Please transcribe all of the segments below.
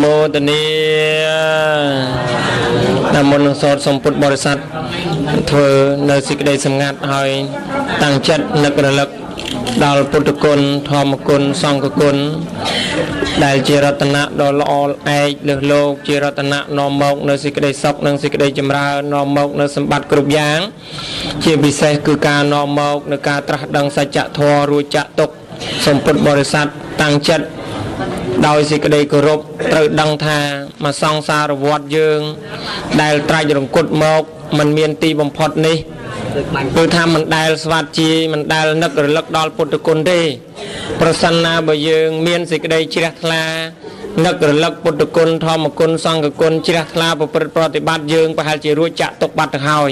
មោទនា តាមមុននឹងសូត្រ សូមពុទ្ធបរិស័ទធ្វើនៅសេចក្តីសម្ងាត់ ហើយតាំងចិត្តនឹករលឹកដល់ពុទ្ធគុណ ធម្មគុណ សង្ឃគុណ ដែលជារតនៈដ៏ល្អឯកលើសលោក ជារតនៈនាំមកនៅសេចក្តីសុខ និងសេចក្តីចម្រើន នាំមកនៅសម្បត្តិគ្រប់យ៉ាង ជាពិសេសគឺការនាំមកនៅការត្រាស់ដឹងសច្ចធម៌ រួចចាក់ទុក។ សូមពុទ្ធបរិស័ទតាំងចិត្តដោយសេចក្តីគោរព ត្រូវដឹងថាមកសង្សារវដ្តយើងដែលត្រាច់រង្គត់មកមិនមានទីបំផុតនេះ គឺថាមិនដែលស្វាត់ជា មិនដែលនឹករលឹកដល់ពុទ្ធគុណទេ។ ប្រសិនណាបើយើងមានសេចក្តីជ្រះថ្លានឹករលឹកពុទ្ធគុណ ធម្មគុណ សង្ឃគុណ ជ្រះថ្លាប្រព្រឹត្តប្រតិបត្តិ យើងប្រហែលជារួចចាក់ទុកបាត់ទៅហើយ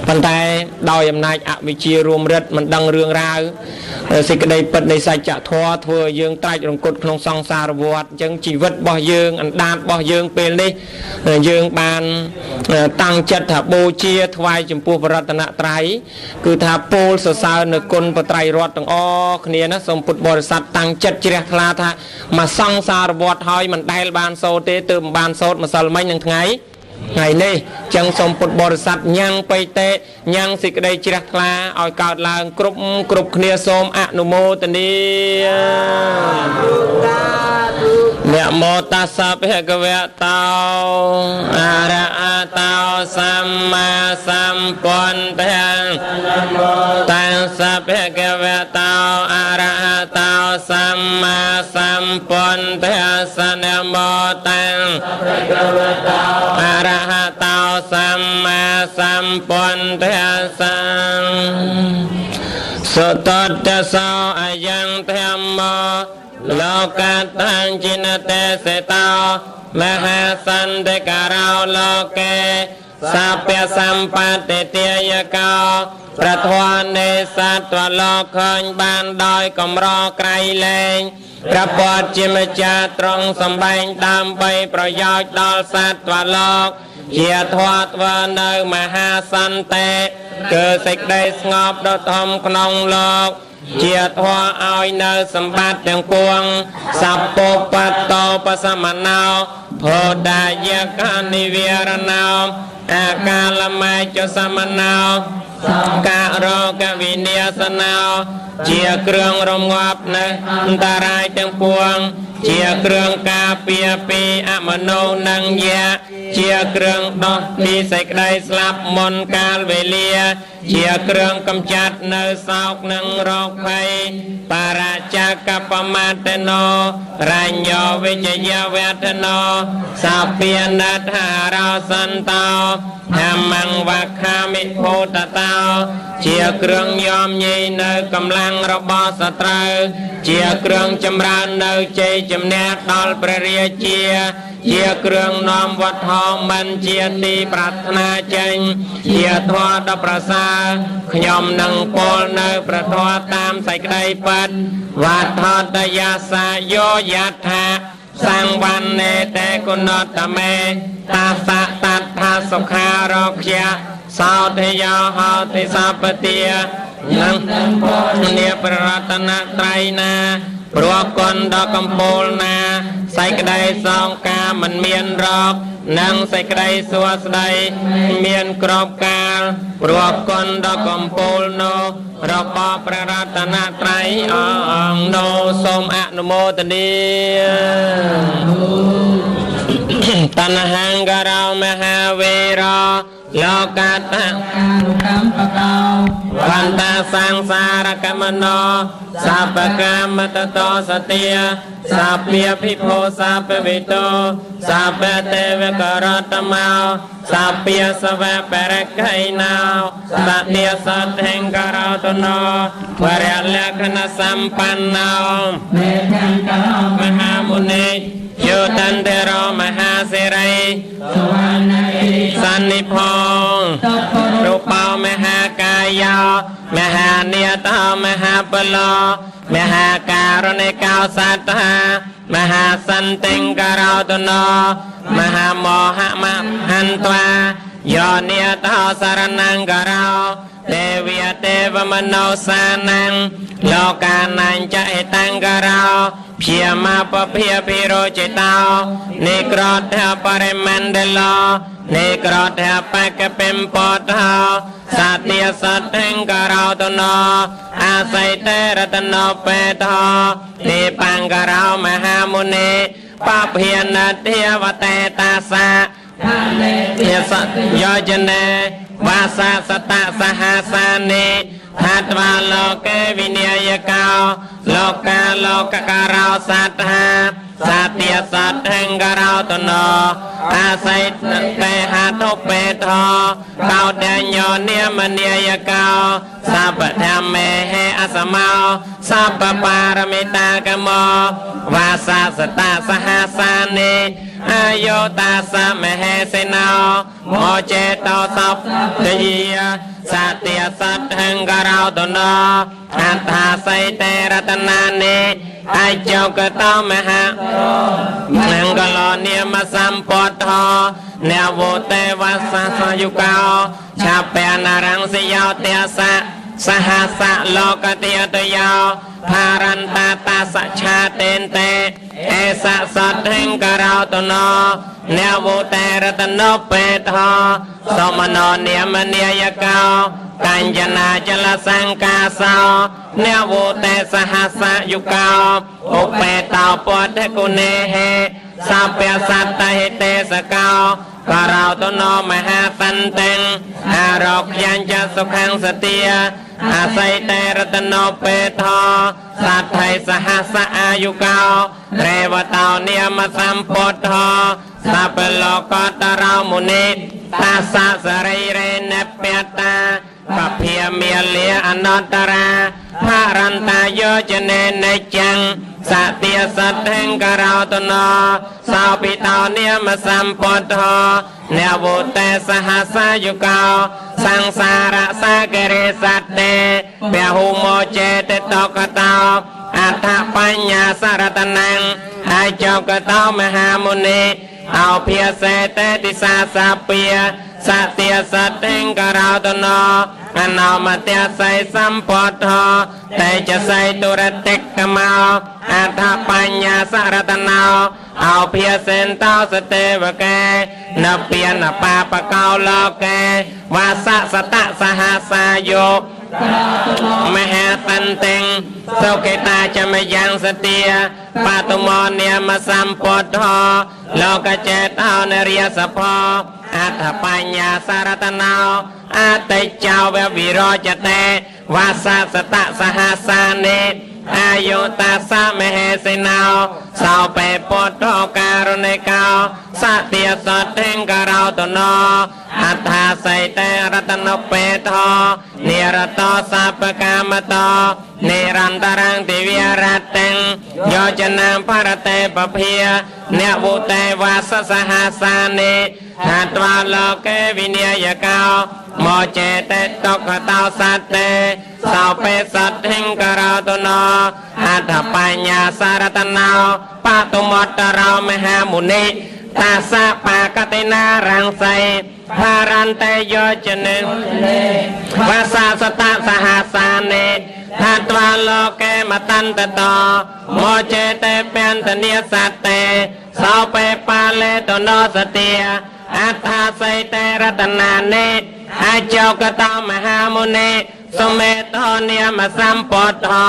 ប៉ុន្តែដោយអំណាចអវិជ្ជារួមរិទ្ធ មិនដឹងរឿងរ៉ាវសេចក្តីពិតនៃសច្ចធម៌ ធ្វើឲ្យយើងត្រាច់រង្គត់ក្នុងសង្សារវដ្ត។ អញ្ចឹងជីវិតរបស់យើង អណ្ដាតរបស់យើងពេលនេះ យើងបានតាំងចិត្តថាបូជាថ្វាយចំពោះបរតនត្រ័យ គឺថាពោលសរសើរនៅគុណបត្រៃរតទាំងអគ្នាណា។ សូមពុទ្ធបរិស័ទតាំងចិត្តជ្រះថ្លាថា មកសង្សារវដ្តហើយមិនដែលបានសូត្រទេ ទើបមិនបានសូត្រម្សិលមិញនឹងថ្ងៃនេះ។ ចឹងសូមពុទ្ធបរិស័ទញ៉ាំងបៃតេ ញ៉ាំងសេចក្តីជ្រះថ្លាឲ្យកើតឡើងគ្រប់គ្រប់គ្នា សូមអនុមោទនា។ នមោតស្សៈភគវៈតោ អរហតោ សម្មាសម្ពុទ្ធតាសៈ ភគវៈតោ អរហតោ សម្មាសម្ពុទ្ធស្ស នមោតាំអរហតោ សម្មាសម្ពុទ្ធស្ស។ សុតតសោអយੰធម្មោលោកតាំងចិនតេសេតោមហាសន្តិការោ លោកេសាពសម្បត្តិទាយកោ ប្រធននេសត្វលោកឃើញបានដោយកម្រក្រៃលែង ព្រះពុទ្ធជាម្ចាស់ទ្រង់សម្បែងដើម្បីប្រយោជន៍ដល់សត្វលោក ជាធម៌ធ្វើនៅមហាសន្តិ គឺសេចក្តីស្ងប់ដ៏ធំក្នុងលោក ជាធម៌ឲ្យនៅសម្បត្តិទាំងពួង សពុបតោបសមណោភោដាយកនិវរណោ អាកាលមេចសមណោការោកវិនាសណោ ជាគ្រឿងរងាប់នៅអន្តរាយទាំងពួង ជាគ្រឿងការពារពីអមនុស្សនិងយៈ ជាគ្រឿងដោះពីសេចក្តីស្លាប់មុនកាលវេលា ជាគ្រឿងកំចាត់នៅសោកនិងរោគភ័យ បរាជកបមតណោរញ្ញវិជយវតណោសាពានថារោសន្តោធម្មងវខាមិភូតតោ ជាគ្រឿងយំញីនៅកម្លាំងរបស់សត្រូវ ជាគ្រឿងចម្រើននៅជ័យជំនះដល់ព្រះរាជា ជាគ្រឿងនាំវត្ថុមិនជាទីប្រាថ្នាចេញ ជាធម៌ដ៏ប្រសើរ ខ្ញុំនឹងពោលនៅព្រះធម៌តាមសេចក្តីពិត។ វត្ថតយាសាយោយថាសង្វណ្ណេតេគុណតមេតាសៈតថាសុខារក្យសោធយោហោតិសពតិ នឹងនាប្ររតនត្រៃណា ព្រោះគុណដ៏កំពូលណា សេចក្តីសងការមិនមានរោគ និងសេចក្តីសួស្តីមានក្របកាល ព្រោះគុណដ៏កំពូលនោះរបស់ព្រះរតនត្រ័យអង្គនោះ សូមអនុមោទនា។ តណ្ហង្ករោមហាវេរោលោកតៈ កម្មបកោវន្តាសង្សារកមណោសពកម្មតតោសតិសាពាភិភោសាពវិតោសាពទេវករតមោសាពាសវបរកៃណោសតិសទ្ធិង្ករោតណោវរលក្ខណសម្បណ្ណោមេភង្ករោមហាមុនីយោតន្តរោមហាសិរីសវណ្ណិសន្និភងរូបោមហាកាយោមហានេតោមហាបលោមហាការុណិកោសត្តាមហាសន្តិង្ករោតណោមហាមោហមហន្ត្វាយោនេតោសរណង្ករោ ទេវទេវមនោសានំលោកានញ្ចហេតង្ករោព្យាមពភាភិរោចេតោនិក្រធបរិមណ្ដលនិក្រធបកពិំពតោសតិសទ្ធិង្ករោតណោអាស័យតេរតណោបេតោទេបង្ករោមហាមុនីបភានទេវតេតាសាទាសយោជនេវាសាសតសហសានិថាត្វាលោកេវិនយកោលោកកាលោកការោសត្ថាសតិសទ្ធិង្ករោតណោអាស័យតេហតុបេថោកោដញ្ញោនិមនិយកោសពធម្មេហេអសមោសពបារមិតាកមោវាសាសតសហសានិអាយោតាសមហេសេណោមោចេតោសពទយាសតិសទ្ធិង្ករោតណោអត្ថាស័យតេរតនានិអច្ចកតោមហាមង្គលនិមសម្ពទ្ធោនវោទេវសសយុកោឆាពនរង្សយោទសៈសហសៈលោកតិតយោផារន្តាតាសឆាតេនតេអេសសទ្ធិង្ករោតណោនវោតេរតណោបេថោសមណោនិមនិយកោកញ្ចនាចលសង្កាសោនវោតេសហសយុកោឧបេតោពុទ្ធគុណេហេសពសត្តហិទេសកោករោតណោមហាសន្តិអារោក្យញ្ចសុខੰសតិអាស័យតេរតណោបេថោសទ្ធិសហសអាយុកោរេវតោនិយមសម្ពុទ្ធោសពលោកតរោមុនិតាសសរីរេនពតាបភាមាលាអនន្តរាផរន្តាយោចនេនិច្ឆੰសតិសទ្ធិង្ករោតណោសោពិតោនិយមសម្ពុទ្ធោនវោតេសហសាយុកោសង្សារសាគរិសត្ទេពហុមោចេតតកតោអដ្ឋបញ្ញាសរតនំអចកតោមហាមុនីអោភាសេតេទិសាសាពាសតិសទ្ធិង្ករោតណោអនោមតស័យសម្ពុទ្ធោតេចស័យទុរតិកមោអដ្ឋបញ្ញាសរតណោអោភាសេនតោសទេវកេនពានបាបកោលោកេវាសសតសហសាយោមហាតន្តិងសុខេតាចមយ៉ាងសតិបាតុមនិមសម្ពុទ្ធោលោកចេតោនរិយសភោអដ្ឋបញ្ញាសរតណោអតិចោវវិរចតេវាសសតសហសានិអាយុតាសមហេសិណោសោបេពុទ្ធោការុណិកោសតិសទ្ធិង្ករោតណោអត្ថាស័យតេរតនបេថោនិរតោសពកាមតោនិរន្តរੰទិវរតិងយោចនាបរតេពភានវុតេវាសសហសានិថាត្វាលោកេវិនយកោមោចេតេតុកតោសត្ទេសោបេសទ្ធិង្ករោតណោអដ្ឋបញ្ញាសារតណោបតុមត្តរោមហាមុនីតាសបាកតិណារង្ស័យផារន្តេយោចនេវាសសតសហសានិថាត្វាលោកេមតន្តតោមោចេតេពន្តនិសត្ទេសោបេបាលេតណោសតិអត្ថាស័យតេរតនានិអចកតោមហាមុនីសុមេធនិយមសម្ពុទ្ធោ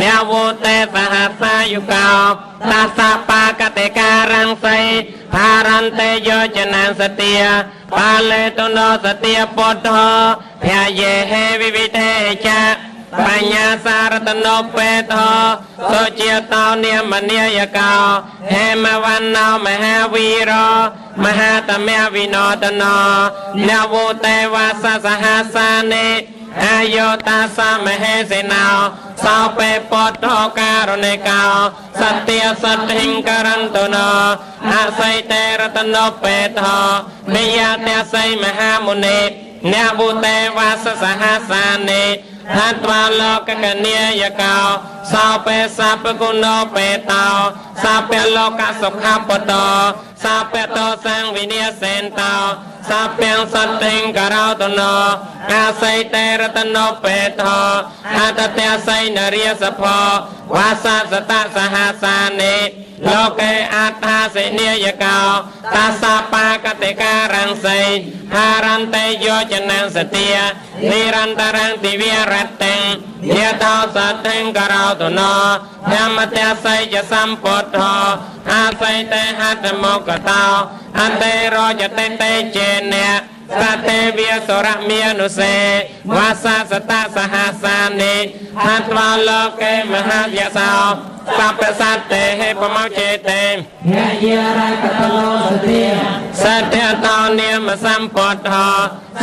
នវោតេសហសាយុកោតាសបាកតិការង្ស័យផារន្តេយោចនាសតិបាលេតណោសតិពុទ្ធោភយេហេវិវិធេចាបញ្ញាសារតណោបេថោសុជាតោនិមនិយកោហេមវណ្ណោមហាវីរោមហាតមវិណោតណោនវោតេវាសសហសានិអាយោតាសមហេសិណោសោបេពុទ្ធោការុណិកោសតិសទ្ធិង្ករន្តណោអស័យតេរតណោបេថោនិយតស័យមហាមុនីនវុតេវាសសហសានិហត្វាលោកកនិយកោ សោបេសពគុណោបេតោសាពលោកសុខពតោសាពតោសង្វិនិសេនតោសាពាំងសតិងករោតណោអាស័យតេរតណោបេថោអតតេស័យនរិយសភោវាសសតសហសានិលោកេអត្ថាសិនិយកោតាសបាកតិការੰសីហារន្តិយោចនំសតិនិរន្តរੰទិវរតិយតោសតិងករោតណោធម្មតេស័យចសម្ពុទ្ធោអាស័យតេហត្តមកតោអន្តេរចតិតេចេនៈសតេវាសរមេនុសេវាសសតសហសានិហត្វាលោកេមហាយសោសពសតេហេបមោចេតេយយារកតលោសតិសតេតោនាមសម្ពុទ្ធោ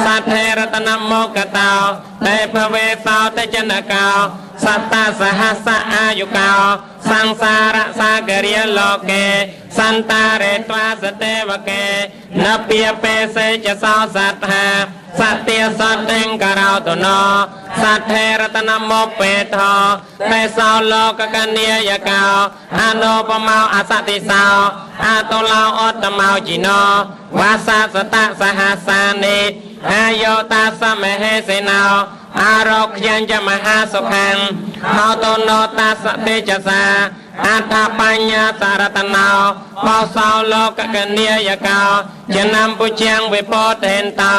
សថេរតនមកតោតេភវេសោតចនកោសត្តាសហសអាយុកោសង្សារសាគរិយលោកេសន្តារេត្វាសទេវកេនពាបេសេចសោសត្ថាសតិសតិងករោតណោសថេរតនមោបេថោតេសោលោកកនិយកោអនុបមោអសតិសោអតុឡោអត្តមោជីណោវាសសតសហសានិអាយោតាសមហេសេណោអារោគ្យញ្ចមហាសុខੰហោតណោតាសតិចសាអដ្ឋបញ្ញាសារតណោបោសោលោកកនិយកោចនំពុជាងវិពោធិនតោ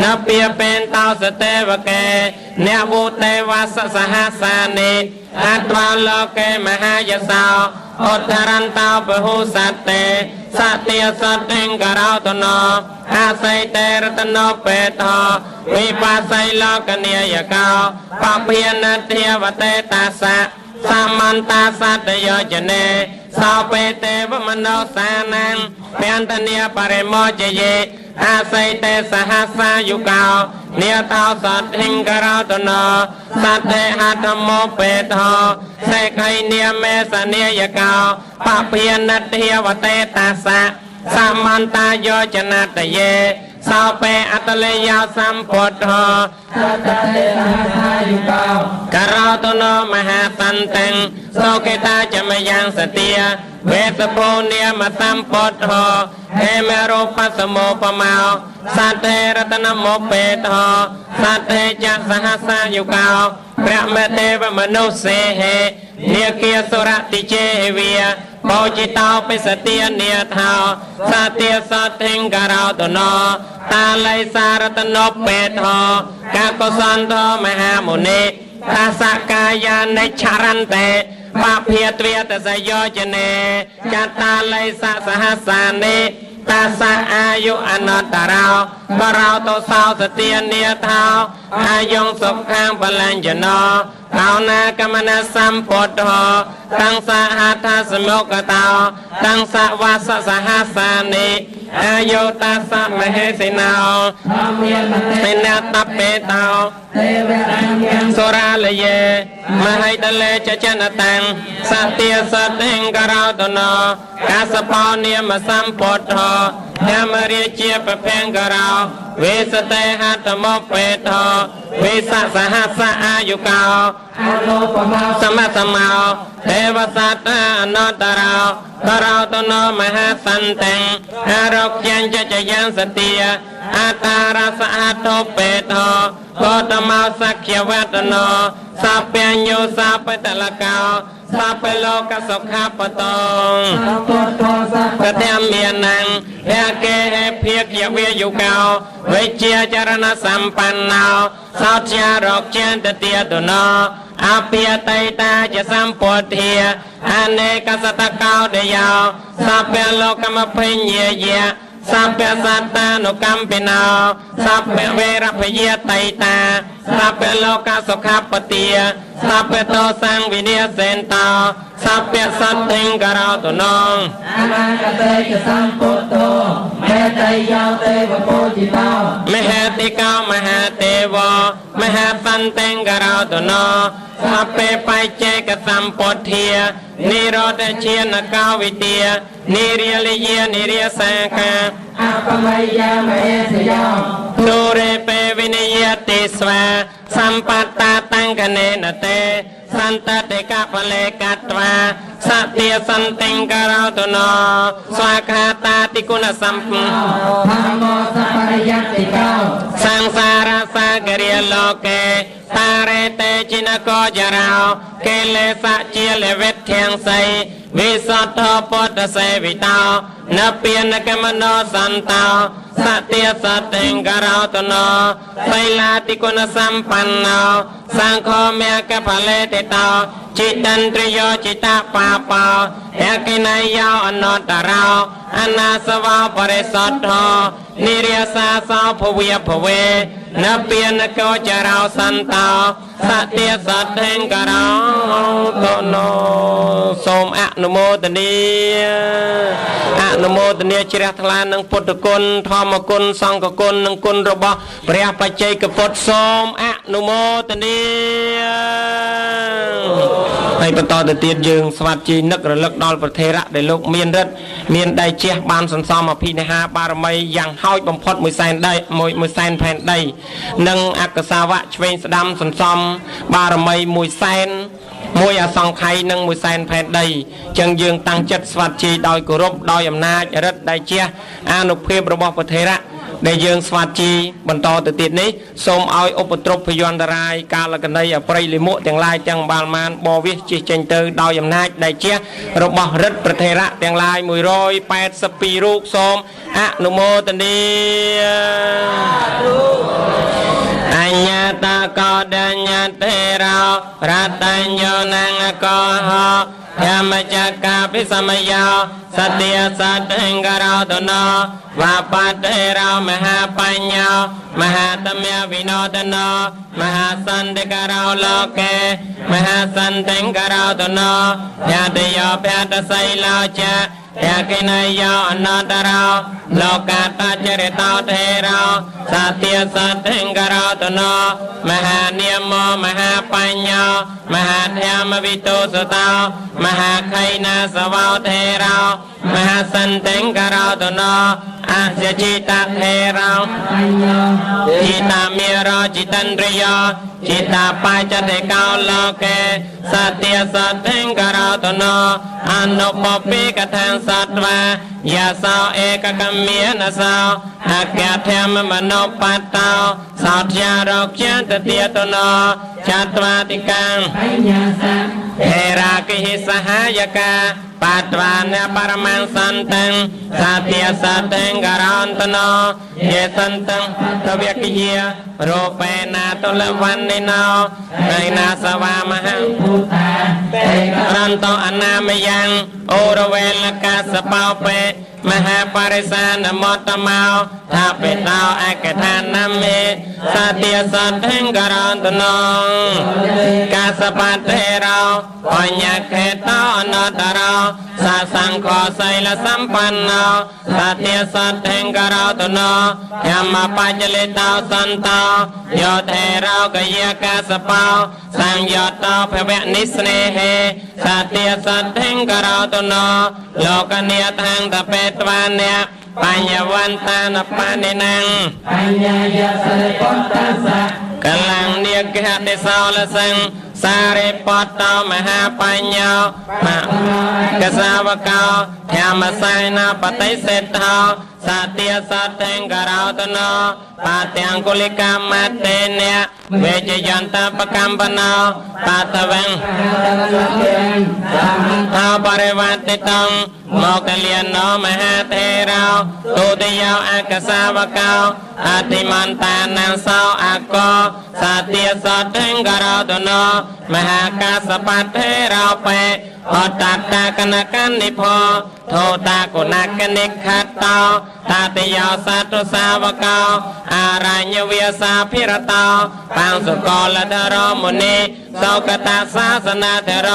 នពាពេនតោសទេវកេអ្នកវុទេវសសហសានិអត្វាលោកេមហាយសោឧទ្ធរន្តោពហុសតេសតិសតិងករោតណោអាស័យតេរតណោបេថោវិបាស័យលោកនិយកោបភិនធាវតេតាសៈសមន្តាសតយោចនេសោបេទេវមនោសានំពន្តនីបរិមោចយេអាស័យតេសហសាយុកោនិតោសតិងករោតណោសតេហត្ថមោបេថោសេខៃនិមេសនិយកោបភិនធាវតេតាសៈសមន្តាយោចនតយេសោបេអតលេយោសម្ពុទ្ធោសតេសហសាយុកោករោតណោមហាសន្តੰសោកេតាចមយ៉ាងសតិវេសពោនាមសម្ពុទ្ធោហេមរូបសមោបមោសតេរតនមោបេថោសតេចសហសាយុកោព្រះមទេវមនុស្សសេហេនាគាសុរតិចេវិបោจิតោបិសតិនិថោសតិសតិងករោតណោតាល័យសារតណោបេថោកកុសន្តោមហាមុនីតាសកាយានិឆរន្តិបភិទ្វេតសយោចនេចតាល័យសសហសានិតាសអាយុអនន្តរោបរោតោសោសតិនិថោអាយងសុខាំបលញ្ញណោកោណាកមនសម្ពុទ្ធោតាំងសហថាសមុកតោតាំងសវាសសហសានិអាយុតាសមហេសិណោធម្មាមតិនតបេតោទេវរញ្ញសុរាលយេមហិតលេចចនតាំងសតិសតិងករោតណោកាសបោនាមសម្ពុទ្ធោធម្មរាជាពភង្ករោវេសតេហត្តមោបេថោវេសសហសអាយុកោអនុបមោសមសមោទេវសត្តាអនន្តរោករោតណោមហាសន្តੰអារោគ្យញ្ចចយ៉ាងសតិអតារសអធោបេថោកតមោសក្យវតណោសាពញ្ញោសាបតលកោសាពលោកសុខាបតងពុទ្ធោសពតមេនੰភកេហេភិក្យវេយុកោវិជ្ជាចរណសម្បណ្ណោសោជារោគចន្ទតិតុណោអភិយតៃតាចសម្ពុទ្ធាអនេកសតកោតយោសពលោកមភិញ្ញយៈសពសត្តានុកម្មពិណោសពវេរភយតៃតាសពលោកសុខបតិសពតោសង្វិនិសេនតោសពសទ្ធិងករោតនង អនាគតេចសម្ពុទ្ធោមេតយោទេវពោជិតោ មហតិកោមហាទេវមហាសន្តិងករោតនោសពេបច្ចេកសម្ពុទ្ធានិរោធជានកោវិទានិរិយលយានិរិយសាខា អបមយាមហេសយោ ទុរេពេវិនយតិស្វាសម្បត្តាតង្កនេនតេ សន្តតិកបលេកត្វាសតិសន្តិករោតណោស្វាខាតាតិគុណសម្ធម្មោសបរិយតិកោសង្សារសាគរិយលោកេតារេតេចិនកោចរោកិលេសជាលវិទ្ធាងសីវិសទ្ធពុទ្ធសេវិតោនពានកមនោសន្តោសតិសតិងករោតណោសីលាតិគុណសម្បណ្ណោសង្ឃោមេកផលេតិតោចិតន្ទ្រយោចិតបាបោអកិនយោអនតរោអនាសវោបរិសុទ្ធោនិរិយសាសោភវិភវេនពានកោចរោសន្តោសតិសតិងករោតណោសូមអនុមោទនាអនុមោទនាជ្រះថ្លានឹងពុទ្ធគុណធម្មគុណសង្ឃគុណនិងគុណរបស់ព្រះបច្ចេកពុទ្ធសូមអនុមោទនាហើយបន្តទៅទៀតយើងស្វាត់ជីនឹករលឹកដល់ប្រធេរៈដែលលោកមានរិទ្ធមានដៃជះបានសន្សំអភិនិហាបារមីយ៉ាងហោចបំផុតមួយសែនដីមួយសែនផែនដីនិងអកសាវៈឆ្វេងស្ដាំសន្សំបារមីមួយសែនមួយអសង្ខ័យនិងមួយសែនផែនដីចឹងយើងតាំងចិត្តស្វាត់ជីដោយគោរពដោយអំណាចរិទ្ធដៃជះអានុភាពរបស់ប្រធេរៈដែលយើងស្វាត់ជីបន្តទៅទៀតនេះសូមឲ្យឧបទ្រពយន្តរាយកាលកណីអប្រិយលិមុទាំងឡាយទាំងបាលមានបវិសជិះចេញទៅដោយអំណាចដែលជារបស់រិទ្ធប្រធេរៈទាំងឡាយ182រូបសូមអនុមោទនាអញ្ញាតកោដញ្ញាទេរោរតញ្ញោនងកោហោធម្មចកាភិសមយោសតិសតិងករោតណោវាបតេរោមហាបញ្ញោមហាតមវិណោតណោមហាសន្តិករោលោកេមហាសន្តិករោតណោញាតិយោភតសីលោចាយកិនយោអនន្តរោលោកតចរិតោធេរោសតិសតិងករោតណោមហានិយមោមហាបញ្ញោមហាធម្មវិទុសតោមហាខៃណាសវោធេរោមហាសន្តិងករោតណោអសจิตធេរោจิตามิโรจิตันตริโยจิตาปัจจติกาโลเกสติสติงกราวตโนอนุปปิกทังสัตวายาสาวเอกกัมเมนะสาวอาเกเทมมโนปัตตาสัจจารกจันตเตียตโนจัตวาติกังเฮรากิหิสหายกาปัตวานปรมังสันตังสัตยสัตตังกรันตโนเยสันตังทเวกิเยรูเปนาตุลวันนิโนไนนาสวามหังรันโตอนามยังโอรเวลกาสเปาเปมหาปริสานมตมาวทาเปตาวอากทานนเมสัตยสัตถิงกรันตโนกาสปัตเทเราปัญญาเขตอนัตตเราสาสังขอไสลสัมปันโนสัตยสัตถิงกรันตโนยมปัจจลิตาสันตาโยเทเรากเยกาสเปาสังยตาภวะนิสเนเหสัตยสัตถิงกรันตโนโลกเนียทังตเปตวานเนปัญญวันตานปานินังปัญญายาสริปตตัสสะกลังเนียกะเตสาวละสังสาริปตตมหาปัญญามะกสาวกาธรรมสายนาปฏิเสธาสัตยสัตถิงกราวตโนปาเตียงกุลิกามาเตเนเวจยันตปะกัมปนาวปาตะวังท้าวปริวัติตังโมกเลียนโนมหาเทราตุติยาวอากสาวกาวอธิมันตานังสาวอากอสัตยสัตถิงกราวตโนมหากาสปัตเทราเปอตัตตากนกันนิพอโทตากุณกนิขัตตาตาติยาวสัตตุสาวกาวอารัญเวียสาพิรตาปังสุกลธรมุนีโสกตาศาสนาเทโร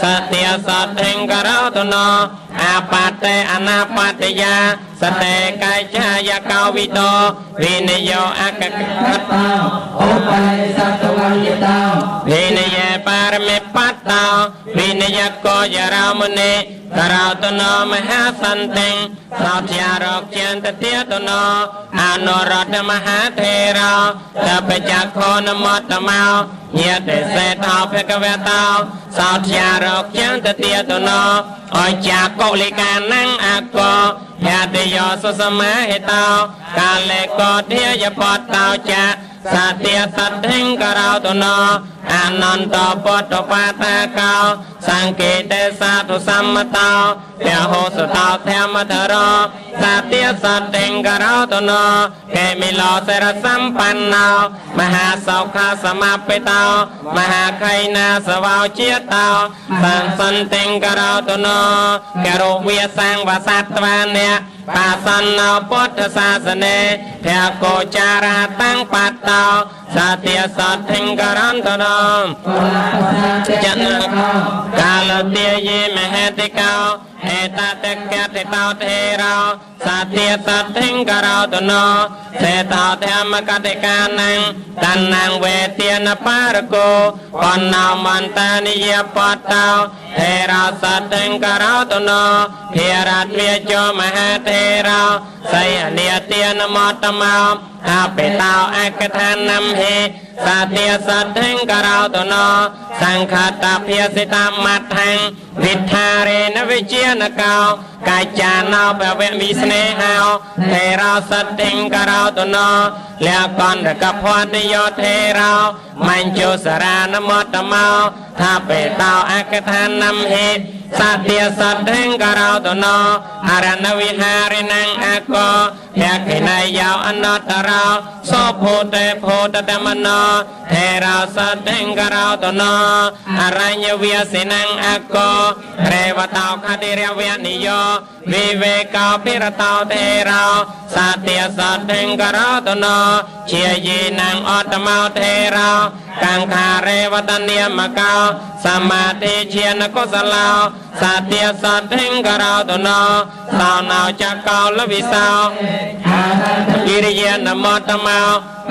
สัตยสัตถิงกราวตโน អាបតេអនាបតយាសតេកាយឆាយកោវិតោវិនយោអកកតោឧបេសតវញ្ញតោវិនយបារមេបតោវិនយកោយរោមុនីករោតនោមហាសន្តិសោធារោគន្តទាតនោអនុរដ្ឋមហាថេរោតបច្ចខោនមតមោញាតិសេថោភគវតោសោធារោគន្តទាតនោអចាកុលិកានំអកោហតិយោសុសមាហេតោកាលេកោធាយបតោចាសតិសទ្ធិករោតនោអនន្តពតបាតាកោសង្កេតេសាធុសម្មតោពហោសតោធម្មធរោសតិសទ្ធិករោតនោកេមិលោសិរសម្បណ្ណោមហាសោខាសមាបិតោមហាខៃណាសវោជាតោសង្សន្តិករោតនោករោវាសង្វសត្វានៈបាសន្នោពុទ្ធសាសនេភកោចារតាំងបតោសតិសទ្ធិករន្តរចនកាលទាយេមហតិកោហេតតកតិតោថេរោសតិសទ្ធិករោតនោសេតោធម្មកតិកានំតណ្ណងវេទានបារកោបណ្ណោមន្តានិយបតោថេរោសទ្ធិករោតនោភារតវាចោមហាថេរោសយនិទានមតមោអបេតោអកឋានំហេសតិសទ្ធិករោតនោសង្ឃតភាសិតមដ្ឋੰវិធារេនវិជានកោកាចាណោភវមិស្នេហោថេរោសទ្ធិករោតនោលកន្តកភវតិយោថេរោមញ្ជុសរានមតមោថាបេតោអកឋានំហេសតិសទ្ធិករោតនោអរណវិហារិណងអកោភក្ខិណយោអនតរោសោភូតេភូតតមនោថេរោសទ្ធិករោតនោអរញ្ញវាសិណងអកោរេវតោខតិរវនិយោវិវេកោភិរតោថេរោសតិសទ្ធិករោតនោជាយេណងអតមោថេរោកង្ខារេវតនិមកោសមាធិជានកុសឡោសតិសទ្ធិករោតនោសោណោចកោលវិសោវិរិយនមតមោ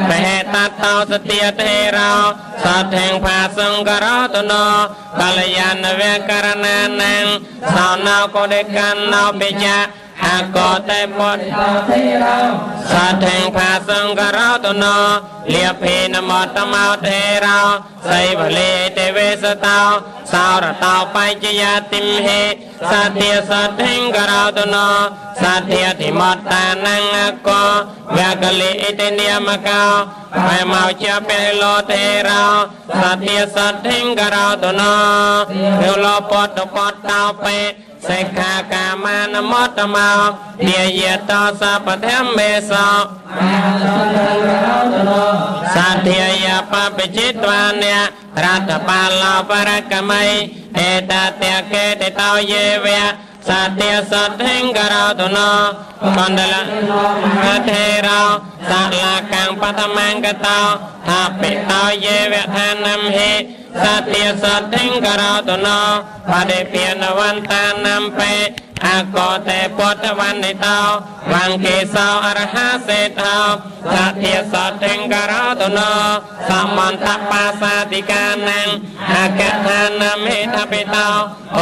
បហេតតោសតិថេរោសទ្ធិផាសង្ករោតនោកល្យាណវករណានំសោណោកុដិកណោបិជាអកោតេពុទ្ធ ថេរោ សទ្ធិផាសង្ករោតនោលាភេនមតមោថេរោសៃវលេទេវេសតោសោរតោបច្ចយាតិមហេសតិសទ្ធិករោតនោសទ្ធិធិមតានំអកោវកលិអិតិនិយកោបៃមកជាពលោថេរោសតិសទ្ធិករោតនោភលពតពតោបេសិក្ខាកាមានមតមោទាយតោសពធម្មេសោសទ្ធាយបបจิตវានៈរដ្ឋបាលោបរកមីអេតតេកេតិតោយេវៈសតិសទ្ធិករោតនោកណ្ដលមថេរោសាលាកាំងបតមង្គតោថាបិតោយេវៈឋានំហេសតិសទ្ធិករោតនោបដិភានវន្តានំបេអកោតេពុទ្ធវណ្ណិតោវង្កេសោអរហសេថោសតិសទ្ធិករោតនោសមន្តបាសាតិកានំអកឋានមេថបិតោ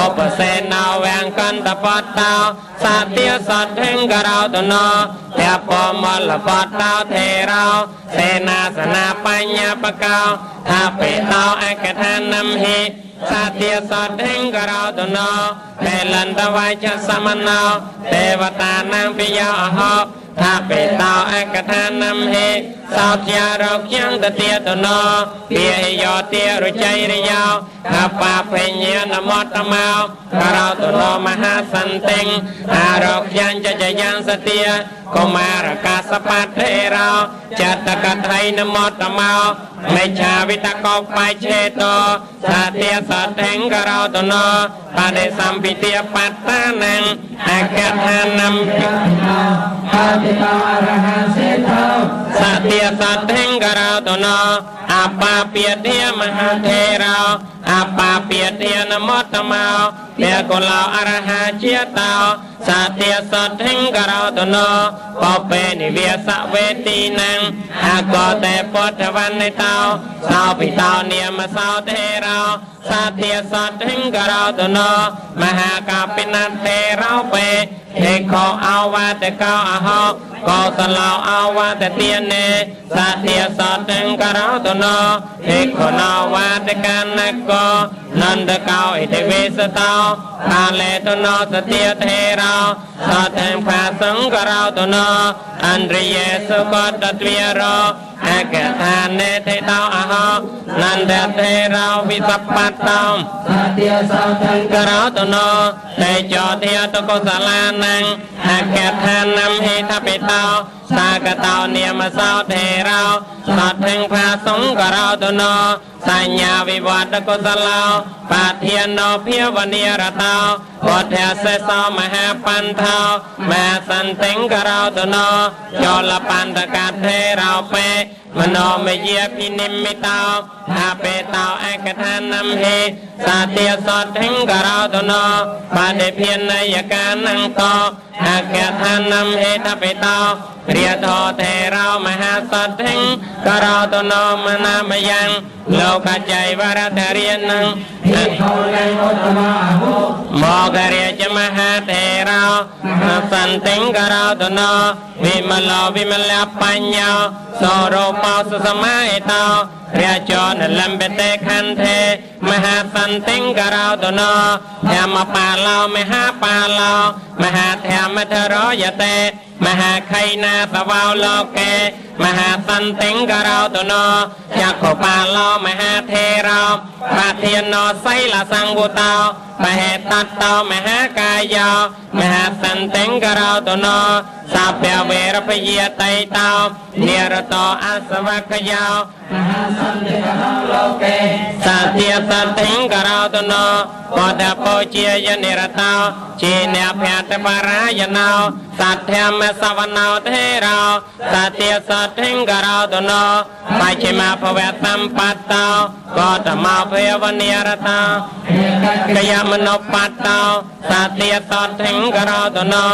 ឧបសេណោវង្កន្តបតោសតិសទ្ធិករោតនោភពមលបតោថេរោសេនាសនាបញ្ញបកោថាបិតោអកឋានំហិសតិសទ្ធិករោតនោបេលន្តវាចសមណោទេវតានាងពិយោអហោថាបេតោអកឋានំហេសោធារោគញ្ញតទាតនោពាយោទារុចៃរិយោអបាភញ្ញានមតមោករោតនោមហាសន្តិងអារោគញ្ញចយ៉ាងសទាកុមារកាសបថេរោចតកថៃនមតមោមេឆាវិតកោបច្ឆេតោសតិសទ្ធិករោតនោបដិសម្ពិទាបត្តានំអកឋានំ អតិតោអរហសេថោ សតិសទ្ធិករោតនោអបាពាធាមហាថេរោ អបាពាទានមតមោទេកុលោអរហាជាតោសាទាសទ្ធិករោតណោបពេនិវាសវេទីនੰអកតេពុទ្ធវណ្ណតោសោពិតោនាមសោទេរោសាធាសទ្ធិករោតណោមហាកាពិនទេរោបេហេខោអវតកោអហោកោសឡោអវតទានេសាធាសទ្ធិករោតណោហេខណោវតកានកោនន្តកោអិទិវេសតោបាលេតណោសទាទេរោសទ្ធិផាសង្ករោតណោអន្ទ្រិយេសុកតទ្វារោអកថានេទេតោអហោនន្តទេរោវិសបតោសាទាសទ្ធិករោតណោទេចោធាតកុសលានੰអកថានំហេថបេតោសាកតោនាមសោទេរោសទ្ធិផាសង្ករោតណោសញ្ញាវិវត្តកុសឡោបាធានោភាវនីរតោពុទ្ធាសេសោមហាបន្ថោមហាសន្តិករោតណោចលបន្ថកទេរោបេមโนមយាភិនិមិតោអាបេតោអកថានំហេសាទាសទ្ធិករោតណោបានិភានយកានំតោអកថានំហេតបេតោរិយធោទេរោមហាសទ្ធិករោតណោមនាមយ៉ាងលោកចៃវរតរិយនੰភិក្ខុនੰឧត្តមអហុមករិយមហាទេរោសន្តិករោតណោវិមលោវិមលបញ្ញោសរោបោសសមាហិតោរាជនលំបតេខន្ធេមហាសន្តិករោតណោធម្មបាលោមហាបាលោមហាធម្មធរយតេមហាខៃណាសវោលោកេមហាសន្តិករោតណោចក្ខុបាលោមហាធេរោបាធានោសីលសង្វតោមហេតតោមហាកាយោមហាសន្តិករោតណោសាពវេរពយាតៃតោនិរតោអសវកយោមហាសន្តិករោលោកេសាទាសន្តិករោតណោបដពោជាយនិរតោជាអ្នកភតបរាយណោសត្យមសវណោទេរោសាទាសន្តិករោតណោបច្ចិមភវសម្បត្តោកតមោភវនិរតោកយមនោបត្តោសាទាសន្តិករោតណោ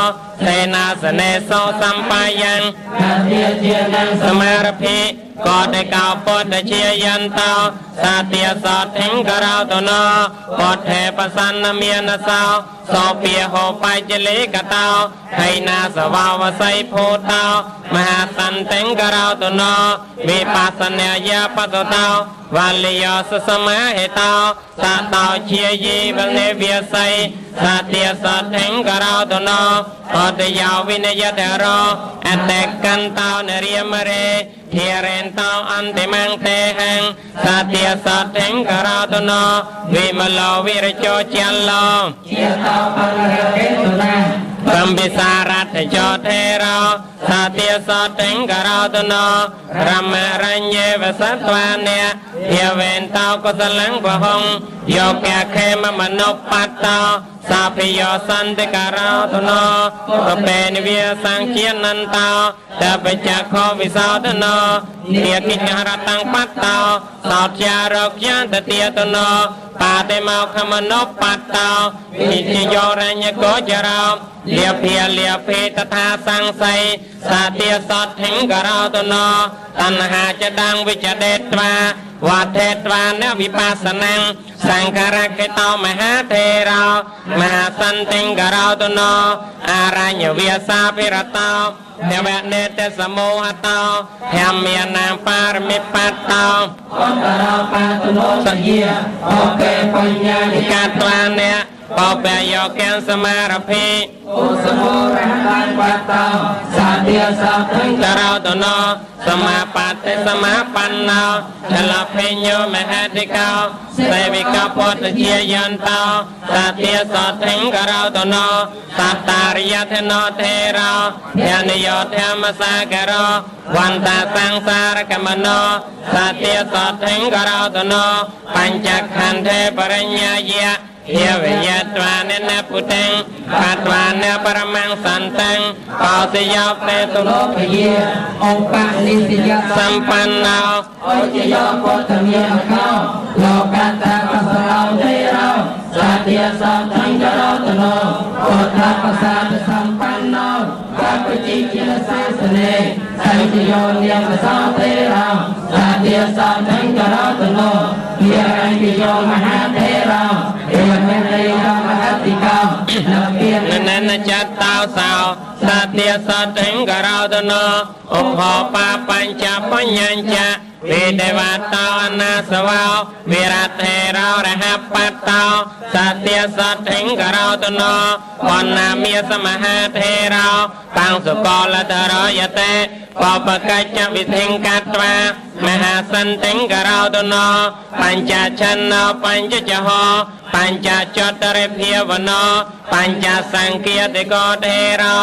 សេនាសនេសោសម្បាយ៉ាងសាទាជានំសមារភិកតេកោពុទ្ធជាយន្តោសាទាសទ្ធិករោតណោពុទ្ធេបសន្នមានសោសោពាហោបច្ចលេកតោហៃណាសវោវស័យភូតោមហាសន្តិករោតណោវិបស្សនាយាបតតោវលយោសសមាហេតោសតោជាយីវនេវាស័យសាទាសទ្ធិករោតណោអតយោវិនយតរោអតេកន្តោនរិយមរេធារេនតោអន្តិមង្ទេហੰសាទាសទ្ធិករោតណោវិមលោវិរចោចលោជាតោបញ្ញកេតុណាកំពិសារថចោធេរោសាទាសទ្ធិករោតណោរមរញ្ញេវសត្វានេភាវេនតោកុសលੰបហុងយោកខេមមនុបត្តោសាភិយោសន្តិករោតណោប្រពេនិវាសង្ជានន្តោតបច្ចខោវិសោតណោនិកិច្ចរតាំងបត្តោសោចារោគយន្តទាតណោបាតិមោខមនុបត្តោវិជយោរញ្ញកោចរោលាភាលាភេតថាសង្ស័យសាទាសទ្ធិករោតណោតណ្ហាចដាងវិចដេត្វាវត្ថេត្វានវិបស្សនាសង្ខារកេតោមហាធេរោមហាសន្តិករោតណោអរញ្ញវាសាភិរតោទេវនេតសមោហតោធម្មានាបារមិបតោអន្តរោបាតនោសយាអបេបញ្ញានិកាត្វានេបបយោកសមារភិ ឧសមោរហតាំបតោសាទាសទ្ធិករោតណោសមាបតិសមាបណ្ណោចលភិញ្ញោមហតិកោសេវិកពុទ្ធជាយន្តោសាទាសទ្ធិករោតណោសត្តារិយធនោធេរោធនយោធម្មសាករោវន្តាសង្សារកមនោសាទាសទ្ធិករោតណោបញ្ចខន្ធេបរិញ្ញាយៈ យាវយត្វាននពុតੰបាត្វានបរមੰសន្តੰបោសយោតេតុ លោភយាឧបនិស្សយ សម្បណ្ណោ អុជយោពុទ្ធមេមកោលោកតកសរោទេរោសតិសតੰករោតនោពុទ្ធបសាទសម្បណ្ណោកបจิជាសាសនេសញ្ជយោនិយមសោទេរោសតិសតੰករោតនោវិរញ្ញយោមហាទេរោអេមេរិយមហតិកោនពា ននចតោសោសតិសតੰករោតនោឧបបាបញ្ចបញ្ញញ្ចវិដេវតោអនាសវោវិរថេរោរហបតោសតិសតੰករោតនោបណ្ណាមេសមហាថេរោតាំងសុកលតរយតេបបកច្ចវិធិងកត្វាមហាសន្តិករោតនោបញ្ចឆន្នោបញ្ចចហោបញ្ចចតរិភាវនោបញ្ចសង្គាតិកោថេរោ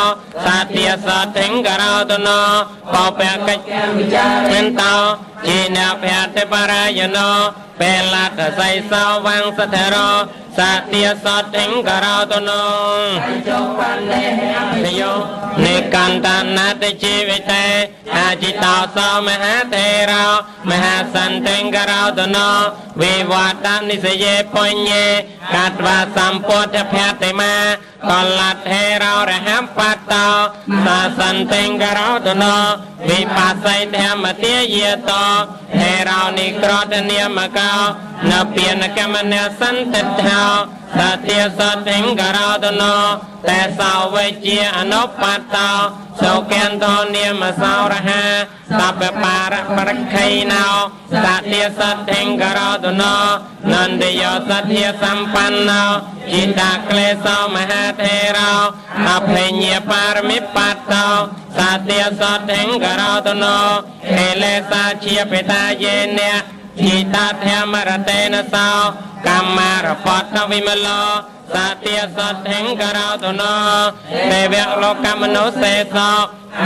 សតិសតិករោតនោបបកច្ច វិចា រិន្តោជីនភតិបរាយណោបេលតសៃសោវង្សធរោសតិសតិករោតនោ ចុបណ្ណេអភិ យោនិកន្តនតិជីវិតេអាจิតោសោមហាថេរោមហាសន្តិករោតនោវិវត្តនិសយេបញ្ញេកត្វាសម្ពុទ្ធភតិមាកលថេរោរហបតោសាសន្តិករោតនោវិបស្ស័យធម្មទាយតោថេរោនិក្រតនិមកោនពានកមនសន្តិថោសតិសតិករោតនោតែសោវេជាអនុបតោសុគន្តោនិមសោរហាសពបារបរខៃណោសតិសតិករោតនោនន្ទយោសទ្ធាសម្បណ្ណោจิตาក្លេសោមហាថេរោអភិញ្ញាបារមិបតោសតិសតិករោតនោហេលេសាជាបេតាយេនៈជីតាធម្មរតេនសោកម្មារបតវិមលោសតិសតិករោតនោទេវៈលោកមនុស្សសេសោ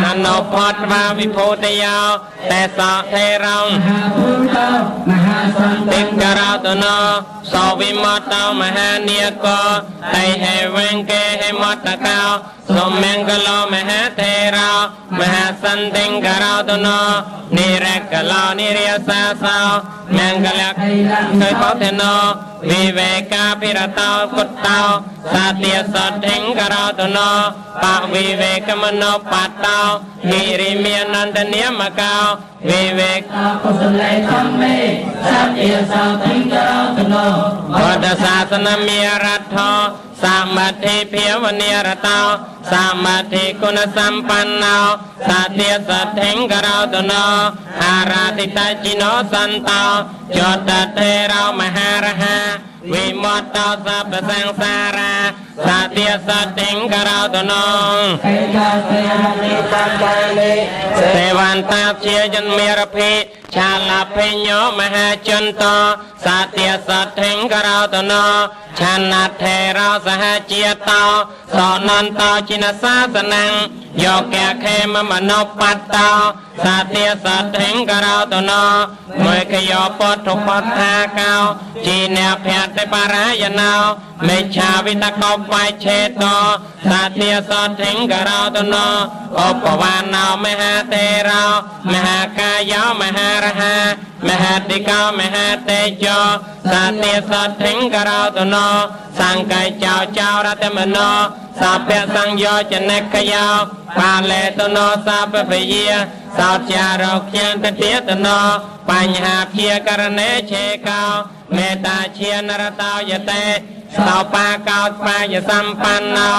អនុផតវាវិភូតយោតេសោថេរោ មហាភូតោមហាសន្ តិ តិ ករោតនោសោវិមតោមហានាគោតៃហេវង្កេហេមតកោសុមង្គលោមហាថេរោមហាសន្តិករោតនោនិរកលោនិរិយសាសោមង្គល ខៃល ខេបោធណោវិវេកាភិរតោគុតតោសតិសតិករោតនោបវិវេកមនោបតោហិរិមានន្តនិមកោវិវេក កុសលេធម្មេសតិសតិករោតនោ ពុទ្ធសាសនមេរដ្ឋោសមធិភាវនិរតោសមធិគុណសម្បណ្ណោសតិសតិករោតនោអារាធិតจิโนសន្តោចតថេរោមហារហាវិមត្តោសពសង្សារាសតិសតិករោតនោ ឯកាសេរនិតកាលេ សេវន្តាជាយន្មេរភិឆាលភិញ្ញោមហាជនតោសតិសតិករោតនោឆានថេរោសហជាតោសនន្តោจิនសាសនំយោកខេមមនោបតោសតិសតិករោតនោមេខយោពុទ្ធបត្ថាកោជីនភតិបរាយណោមេឆាវិតកោបច្ឆេតោសតិសតិករោតនោឧបវាណោមហាទេរោមហាកាយោមហារហាមហាតិកោមហាតេជោសតិសតិករោតនោសង្កៃចោចោរតមនោសពសង្យោចនកយោបាលេតនោសពពយាសោចារោខ្យានតតិតនោបញ្ហាភាករណេឆេកោមេតាជានរតោយតេសោបាកោបាយសម្បណ្ណោ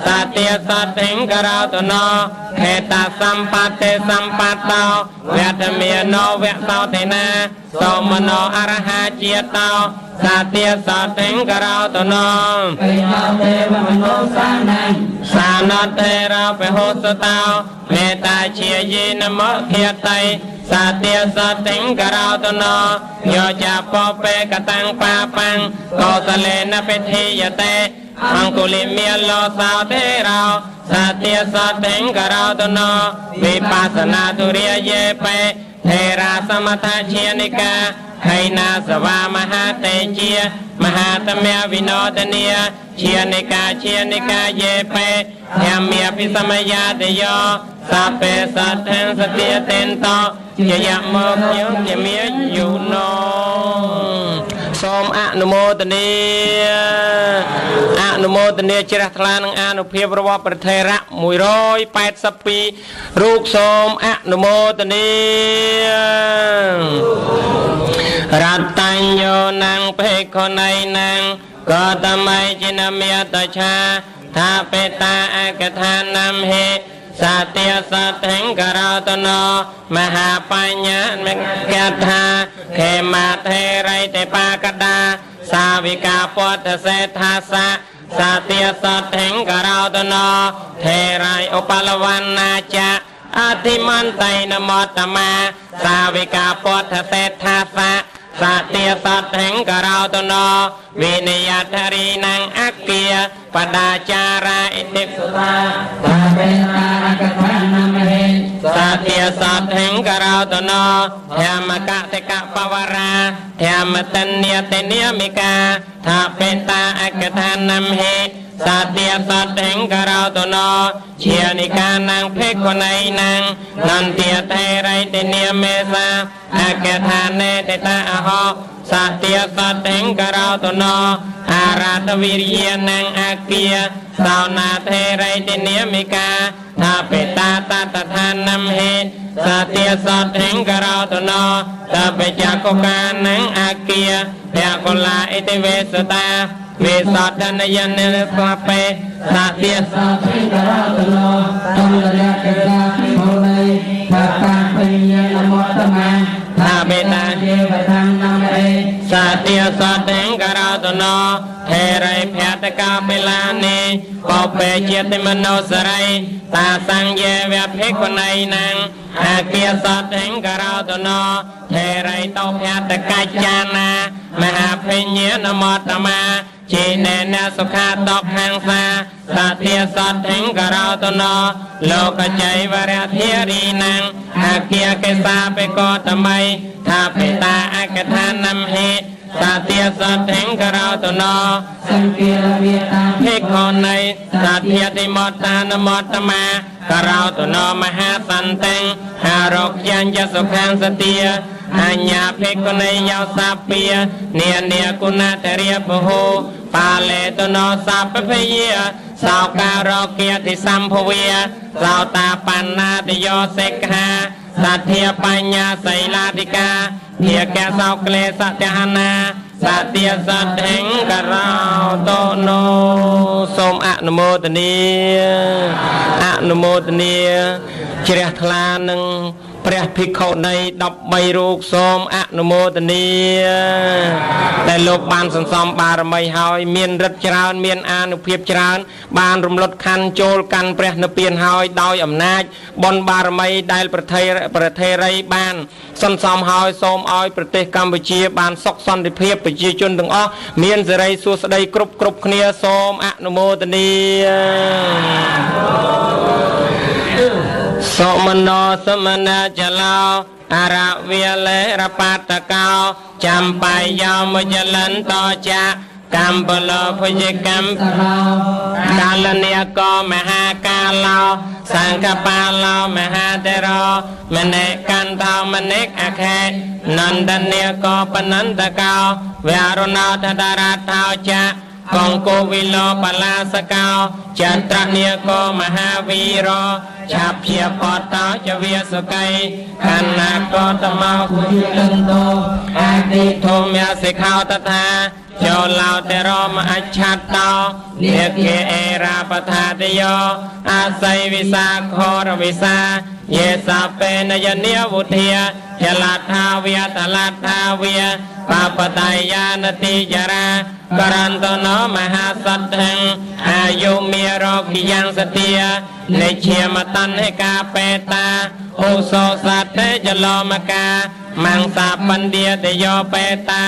សតិសតិករោតនោខេតសម្បត្តិសម្បតោវតមេណោវសោទេណាសោមនោអរហាជាតោសតិសតិករោតនោ បេណោទេវមនោសានំ សានតេរោពហុសតោមេតាជាយេនមខេតៃសតិសតិករោតនោយោចាពពេកតាំងបាបាំងកោសលេនពិធីយតេអង្គុលិមេលោសោទេរោសតិសតិករោតនោវិបស្សនាទុរិយេបេ ថេរាសមថជានិកាហៃណាសវាមហាតេជាមហាតមវិណោទនីជានិកាជានិកាយេបេធម្មាភិសមយាតយោសាពេសទ្ធិសតិតេន្តជាយមកយោជាមាយុណោសូមអនុមោទនាអនុមោទនាជ្រះថ្លានឹងអានុភាពរបស់ព្រះថេរៈ182រូបសូមអនុមោទនារតញ្ញោនងភេខណៃនងកតមៃចិនមេតឆាថាបេតាអកថានំហេសតិសទ្ធិករតណោមហាបញ្ញាមកថាខេមាថេរៃទេបាកដាសាវិកាពុទ្ធសេដ្ឋាសៈសតិសទ្ធិករតណោថេរៃឧបលវណ្ណាចៈអធិមន្តៃនមតមាសាវិកាពុទ្ធសេដ្ឋាសៈសតិសទ្ធិករតណោវិនយធរីណងអគាបដាចារាអិតិសុតាតាបេតាអកថានមហេសតិសទ្ធិករតណោធម្មកតិកបវរាធម្មតញ្ញាតិនិយមិកាថាបេតាអកថានមហេសតិសទ្ធិករតណោជានិកានងភេកណៃនងនន្ទាថេរៃតិនិយមេសាអកថានេតិតាអហោសតិសទ្ធិករតណោអារាតវិរិយនងអគាសោណាថេរៃតិនិយមិកាថាបេតាតតថានំហេសតិសទ្ធិករតណោតបច្ចកកានងអគាភកលាអិតិវេសតាវេសតនយនិស្វបេសតិសទ្ធិករតណោតលរកសាភោនៃបតាបញ្ញនមតមាថាបេតាទេវតាំនមអេសតិសទ្ធិករតណោថេរៃភតកាបិលានិបបេជាតិមនោសរិយតាសង្យេវភិក្ខុណៃនងអាគាសទ្ធិករតណោថេរៃតោភតកាចានាមហាភិញ្ញានមតមាចេនេនសុខាតកហង្សាសតិសទ្ធិករតណោលោកចៃវរធារីនងអាគាកេសាបេកតមៃថាបេតាអកថានំហេសតិសទ្ធិករតណោសង្គារវិតាភិក្ខុណៃសតិតិមតតានមតមាករោតណោមហាសន្តិអារោគញ្ញសុខាងសតិអញ្ញាភិក្ខុណៃយោសាពានានាគុណតរិយពហោបាលេតណោសពភយាសោការោគាតិសម្ភវេសោតាបណ្ណាតយោសិក្ខាសទ្ធាបញ្ញាសីលាធិកាភាកសោក្លេសតហនាសតិសទ្ធិករោតណោសូមអនុមោទនាអនុមោទនាជ្រះថ្លានឹងព្រះភិក្ខុនី13រូបសូមអនុមោទនាដែលលោកបានសន្សំបារមីហើយមានរិទ្ធច្រើនមានអានុភាពច្រើនបានរំលត់ខណ្ឌចូលកាន់ព្រះនិព្វានហើយដោយអំណាចបុណ្យបារមីដែលប្រធេរីបានសន្សំហើយសូមឲ្យប្រទេសកម្ពុជាបានសុខសន្តិភាពប្រជាជនទាំងអស់មានសិរីសួស្តីគ្រប់គ្នាសូមអនុមោទនាសុមនោសមនាចឡោអរវិលេរបតកោចំបាយយោមចលន្តចៈកម្បលភុជកម្មកាលនិកមហាកាឡោសង្កបាឡោមហាតរោមនិកន្តោមនិកអខេនន្តនិកបនន្តកោវរុណោតតរថោចៈកងកោវិលោបលាសកោចន្ទ្រនិកមហាវីរោឆាព្យាបតោចវិសុកៃខណ្ណកតមោគុជលន្តោអតិធមយសិខោតថាចូលឡោតរមអច្ឆតោនិខេអេរាបថាតយោអាស័យវិសាខរវិសាយេសាពេនយនិវុធាចលថាវេតលថាវេបបតយានតិចរាករន្តណោមហាសទ្ធិអាយុមេរោគយ៉ាងសតិនិជាមតន្ហិកាបេតាឧសោសតេចលមកាមង្សាបណ្ឌិតយោបេតា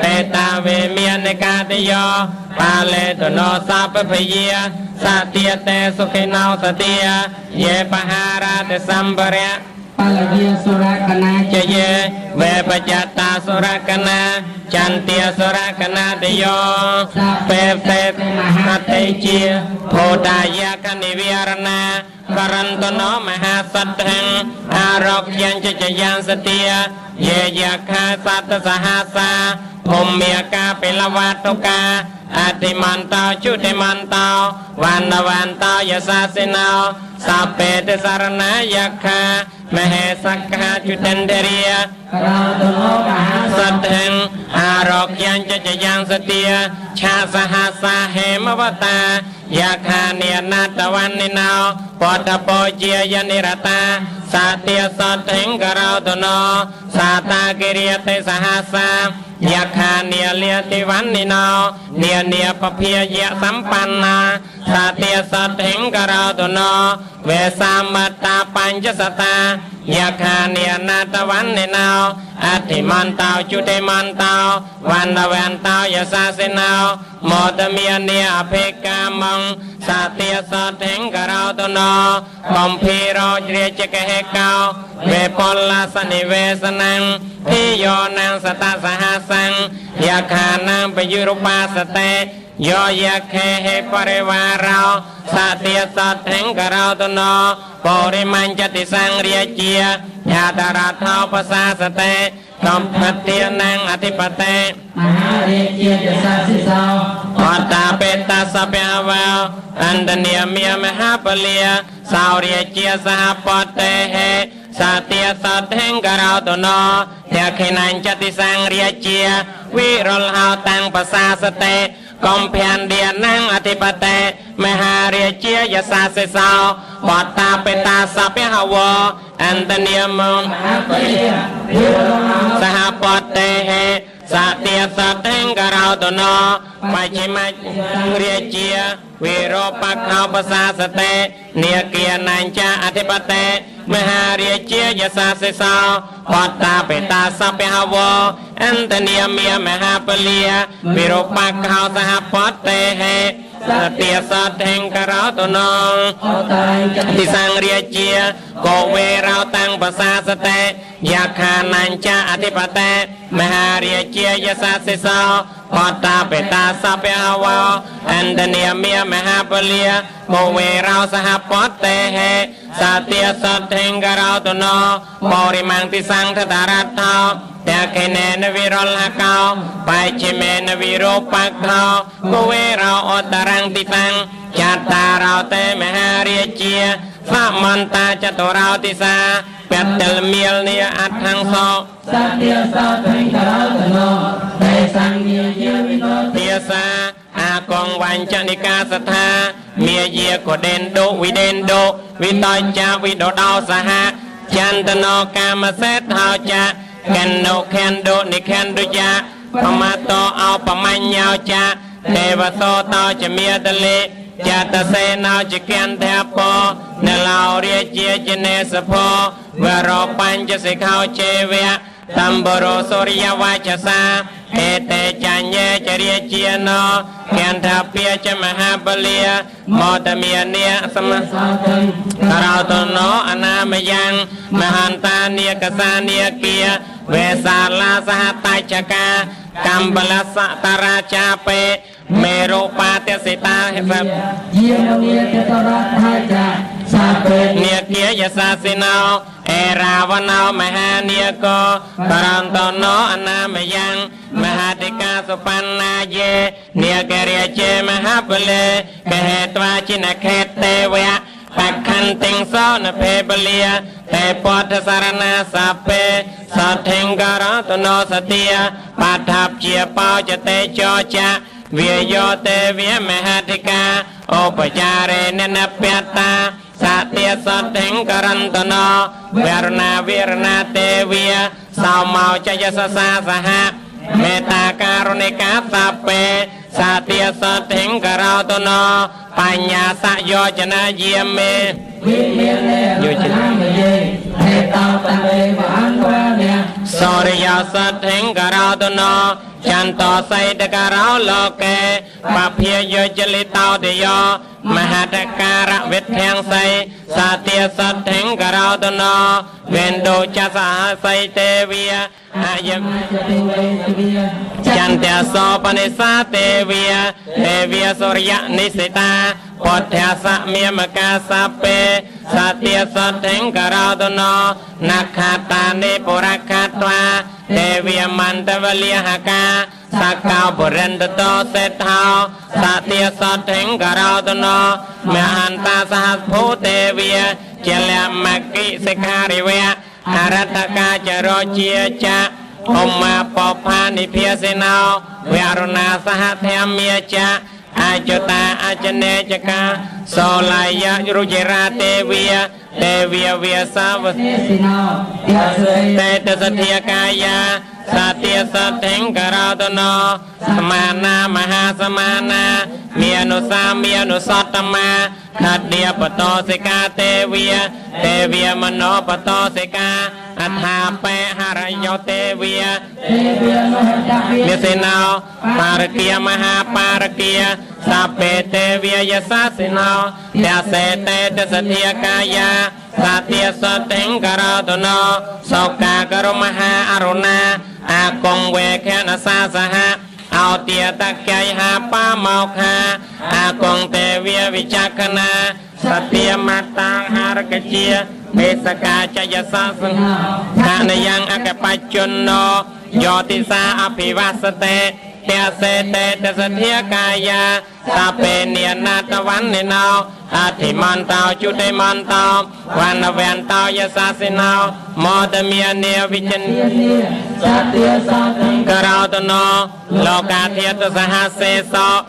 បេតាវេមាននិកាតយោបាលេតណោសពភយាសតិតេសុខិណោសតិយេបហារតសម្បរៈ បលយាសុរកណា ជយេវេបច្ចតាសុរកណាចន្ទាសុរកណាតយោពេតេមហតិជាភោតាយកនិវិរណាករន្តណោមហាសទ្ធិអារោគញ្ចចយ៉ាងសតិយេយខាសតសហសាភូមិកាពិលវតុកាអតិមន្តោជុតិមន្តោវណ្ណវន្តោយសាសិណោសពេទសារណាយខាមហេសក្ខាជុតិន្ទរិយ រោតណោមហា សទ្ធិអារោគញ្ចចយ៉ាងសតិឆាសហសាហេមវតាយាខានិនាតវណ្និណោពតពោជាយនិរតាសាតិសទ្ធិករោតណោសាតាគិរិយតិសហសាយខានិលាតិវណ្និណោនានាពភាយៈសម្បណ្ណាសាតិសទ្ធិករោតណោវេសាមតាបញ្ចសតាយខានិនាតវណ្និណោអធិមន្តោជុតិមន្តោវណ្ណវន្តោយសាសិណោមោតមានិអភេកាមងសាតិសទ្ធិករោតណោបំភិរោជ្រាជកហេកោវេពលសនិវេសនំភិយោនាងសតសហសੰយខានាងបយុរូបាសតេយោយខេហេបរិវារោសាតិសទ្ធិករោតណោបរិមញ្ចតិសង្រាជាញាតរដ្ឋោបសាសតេកំផទានាងអធិបតេ មហារាជាយសាសិសោ អតាបេតាសពវោអន្តនាមាមហាបលាសោរាជាសហបតេហេសាតិសទ្ធិករោតណោយខេនញ្ចតិសង្រាជាវិរលហោតាំងបសាសតេកំភានឌានាងអធិបតេមហារាជាយសាសិសោបតាបេតាសពហវអន្តនាម មហាបលាវិរលហោ សហបតេហេសតិសទ្ធិករោតណោបច្ចិមរាជាវិរោបខោបសាសតេនាគានញ្ចាអធិបតេមហារាជាយសាសិសោបតាបេតាសពហវអន្តនាមាមហាពលាវិរោបខោសហបតេហេសតិសទ្ធិករោតណោ អតរញ្ច តិសង្រាជាកោវេរោតាំងបសាសតេយាខានញ្ចាអធិបតេមហារាជាយសាសិសោបតាបេតាសពហវអន្តនាមាមហាពលាកោវេរោសហបតេហេសតិសទ្ធិករោតណោបរិមង្គតិសង្ឃតរដ្ឋោតខេណេនវិរលហកោបច្ចិមេនវិរោបខោកវេរោអតរង្គតិតាំងចតារោតេមហារាជាសមន្តាចតុរោទិសាពតលមៀលនីអដ្ឋੰសោ សតិសទ្ធិករោតណោតេសង្ញាយាវិនោ ទាសាអាកងវញ្ចនិកាសថាមាយាកដេនដូវិដេនដូវិតោចាវិដដោសហចន្ទណោកាមសេដ្ឋោចាកណ្ណោខណ្ឌោនិខណ្ឌុយាបមតោអោបមញ្ញោចាទេវសោតោចមេតលេចតសេណោចកន្ធពនឡោរាជាចនេសភោវរោបញ្ចសិខោជេវៈតំបរោសុរិយវាចសាអេតេចញ្ញេចរិជាណោកន្ធពាចមហាបលាមតមានិសម សទ្ធិ ករោតណោអនាមយ៉ាងមហន្តានាកសានាគាវេសាលាសហតច្ចកាកម្បលសតរាចាពេមេរោបាទសិតាហិស យាមនីតតរដ្ឋាចាសាពេ នាគាយសាសិណោអេរាវណោមហានាគោករន្តណោអនាមយ៉ាងមហាតិកាសុបណ្ណាយេនាគរាជេមហាពលេកហេត្វាចិនខេតទេវៈបខន្តិងសោនភេបលាទេពតសារណាសាពេសទ្ធិងករតណោសតិបាថាប់ជាបោចតេចោចាវាយោទេវាមហាធិកាឧបចារេននពតាសតិសទ្ធិងករន្តណោវរណាវិរណាទេវាសោមោចយសសាសហមេតាការុណិកាសាពេសតិសទ្ធិងករោតណោបញ្ញាសយោចនាយាមេ វិមាននេរតនាមយេហេតោតេវអន្តវានៈ សូរិយ សទ្ធិករោតណោចន្តសៃតករោលោកេបភាយោចលិតោទយោមហតការវិទ្ធាំងសីសាទាសទ្ធិករោតណោវេនដូចសហសៃទេវាអយមចន្ទសោបនិសាទេវាទេវាសុរិយនិសិតាពុទ្ធាសមេមកាសពេសាទាសទ្ធិករោតណោនខតានិបុរខត្វាទេវាមន្តវលិហកាសកោបុរិន្តតោសេដ្ឋោសាទាសទ្ធិករោតណោមហន្តាសហភូទេវាចលមគិសិក្ខារិវៈអរតកាចរជាចៈអមបផានិភាសេណោវរុណាសហធម្មាចៈអចតាអចនេចកាសោលាយរុจิរាទេវាទេវាវាសាវ សិណោ តេតសទ្ធាកាយាសាទាសទ្ធិករោតណោសមានាមហាសមានាមានអនុសាមានអនុសត្តមាខឌាបតោសិកាទេវាទេវាមនោបតោសិកាអថាបេហរយោទេវា ទេវាមហតវិ មេសេណោបារគាមហាបារគាសាពេទេវាយសាសិណោទសេតេទសធាកាយាសាទាសតិងករោតណោសោកាករមហាអរុណាអាកងវេខណសាសហអោទាតកៃហាបាមោខាអាកងទេវាវិចក្ខណាសទាមតាងហារកជាមេសកាចយសាសង្ឃនយ៉ាងអកបច្ចុណោយោតិសាអភិវាសតេទសេតេទសធាកាយាសាពេនិនាតវណ្ណោអធិមន្តោជុតិមន្តោវណ្ណវន្តោយសាសិណោមោតមានេវិចិន សតិសតិ ករោតណោលោកាធាតសហសេសោទ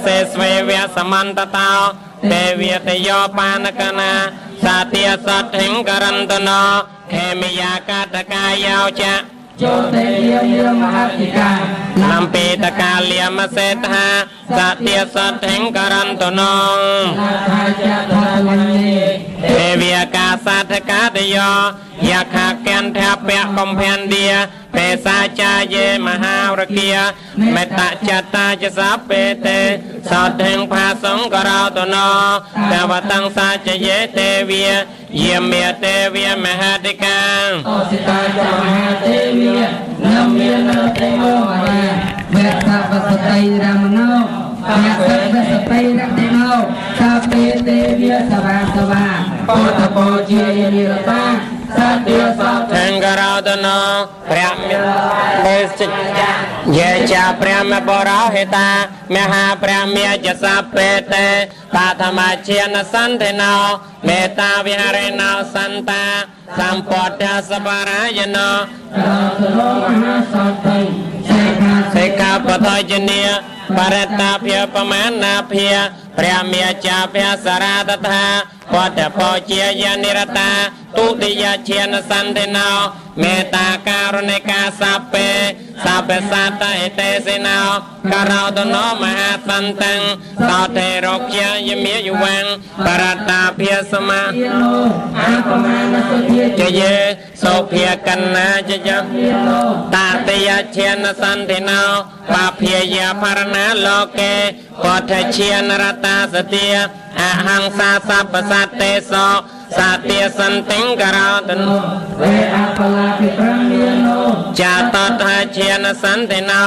សេស្វេវៈសមន្តតោទេវតយោបានកណាសាទាសទ្ធិករន្តណោខេមិយាកតកាយោចៈ ជោទេយាយាមហតិកា នំពេតកាលិមសេដ្ឋាសតិសទ្ធិករន្តណោ ថាចតវនី ទេវិកាសាធកាតយោយខាកន្ធពៈកំភន្ទាពេសាចាយេមហារគាមេតចតាចសពេទេសទ្ធិផាសង្ករោតណោតវតੰសាចយេទេវិយមេទេវិមហតិកា អសិតាចមហាទេវិនមានទេមហាវេសវសតិរមណោវេសវសតិរតិណោសាពេទេវិសវាសវាពោតពោជានិរតាសតិស ធង្ករោតណោព្រះមានបេសិយេចាព្រះមបរោហេតាមហាព្រះមេចសាពេតេបាធម្មជានសន្ធិណោមេតាវិហរិណោសន្តាសម្ពតសបរាយណោ រតនោមហាសន្តិសេខា សេកាបតយនីបរតាភិបមានាភិព្រះមេចាភសារតថាពតបជាយនិរតាទុតិយជានសន្ធិណោមេតាការុណិកាសពេសពសតអេតេសិណោករោតណោមហាសន្តੰសោទេរោគយមេយវੰបរតាភិសមា នោអបមានសុធា ជយេសុភាកណ្ណាជយ នោ តាតយជានសន្ធិណោបាភាយាភរណាលោកេពធជានរតាសទាអហង្សាសពសត្ទេសោសាទាសន្តិករោតន វេអបលាភិប្រមាននោ ចាតថាជានសន្តិណោ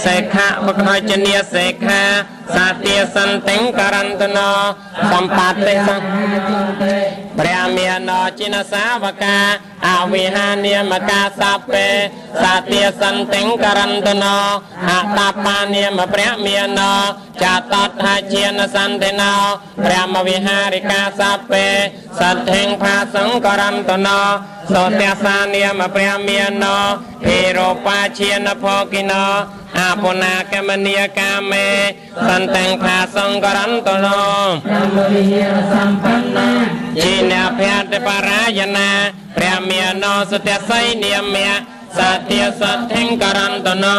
សេខៈបកចនីសេខាសាទាសន្តិករន្តណោសម្បត្តិស មហាចន្តិ ព្រះមានណចិនសាវកាអវិហានិមកាសពេសាទាសន្តិករន្តណោអតបានិមព្រះមានណចាតថាជានសន្តិណោព្រះមវិហារិកាសពេសទ្ធិងផាសង្ករន្តណោសោទសានិមព្រះមានណោភិរោបាជានភោគិណោអពុនាកមនីកាមេសន្តិងផាសង្ករន្តណោ ព្រមវិហារសម្បណ្ណា ជាអ្នកភតិបរាយណាព្រះមានណោសតសីនិមៈ សតិសទ្ធិងករន្តណោ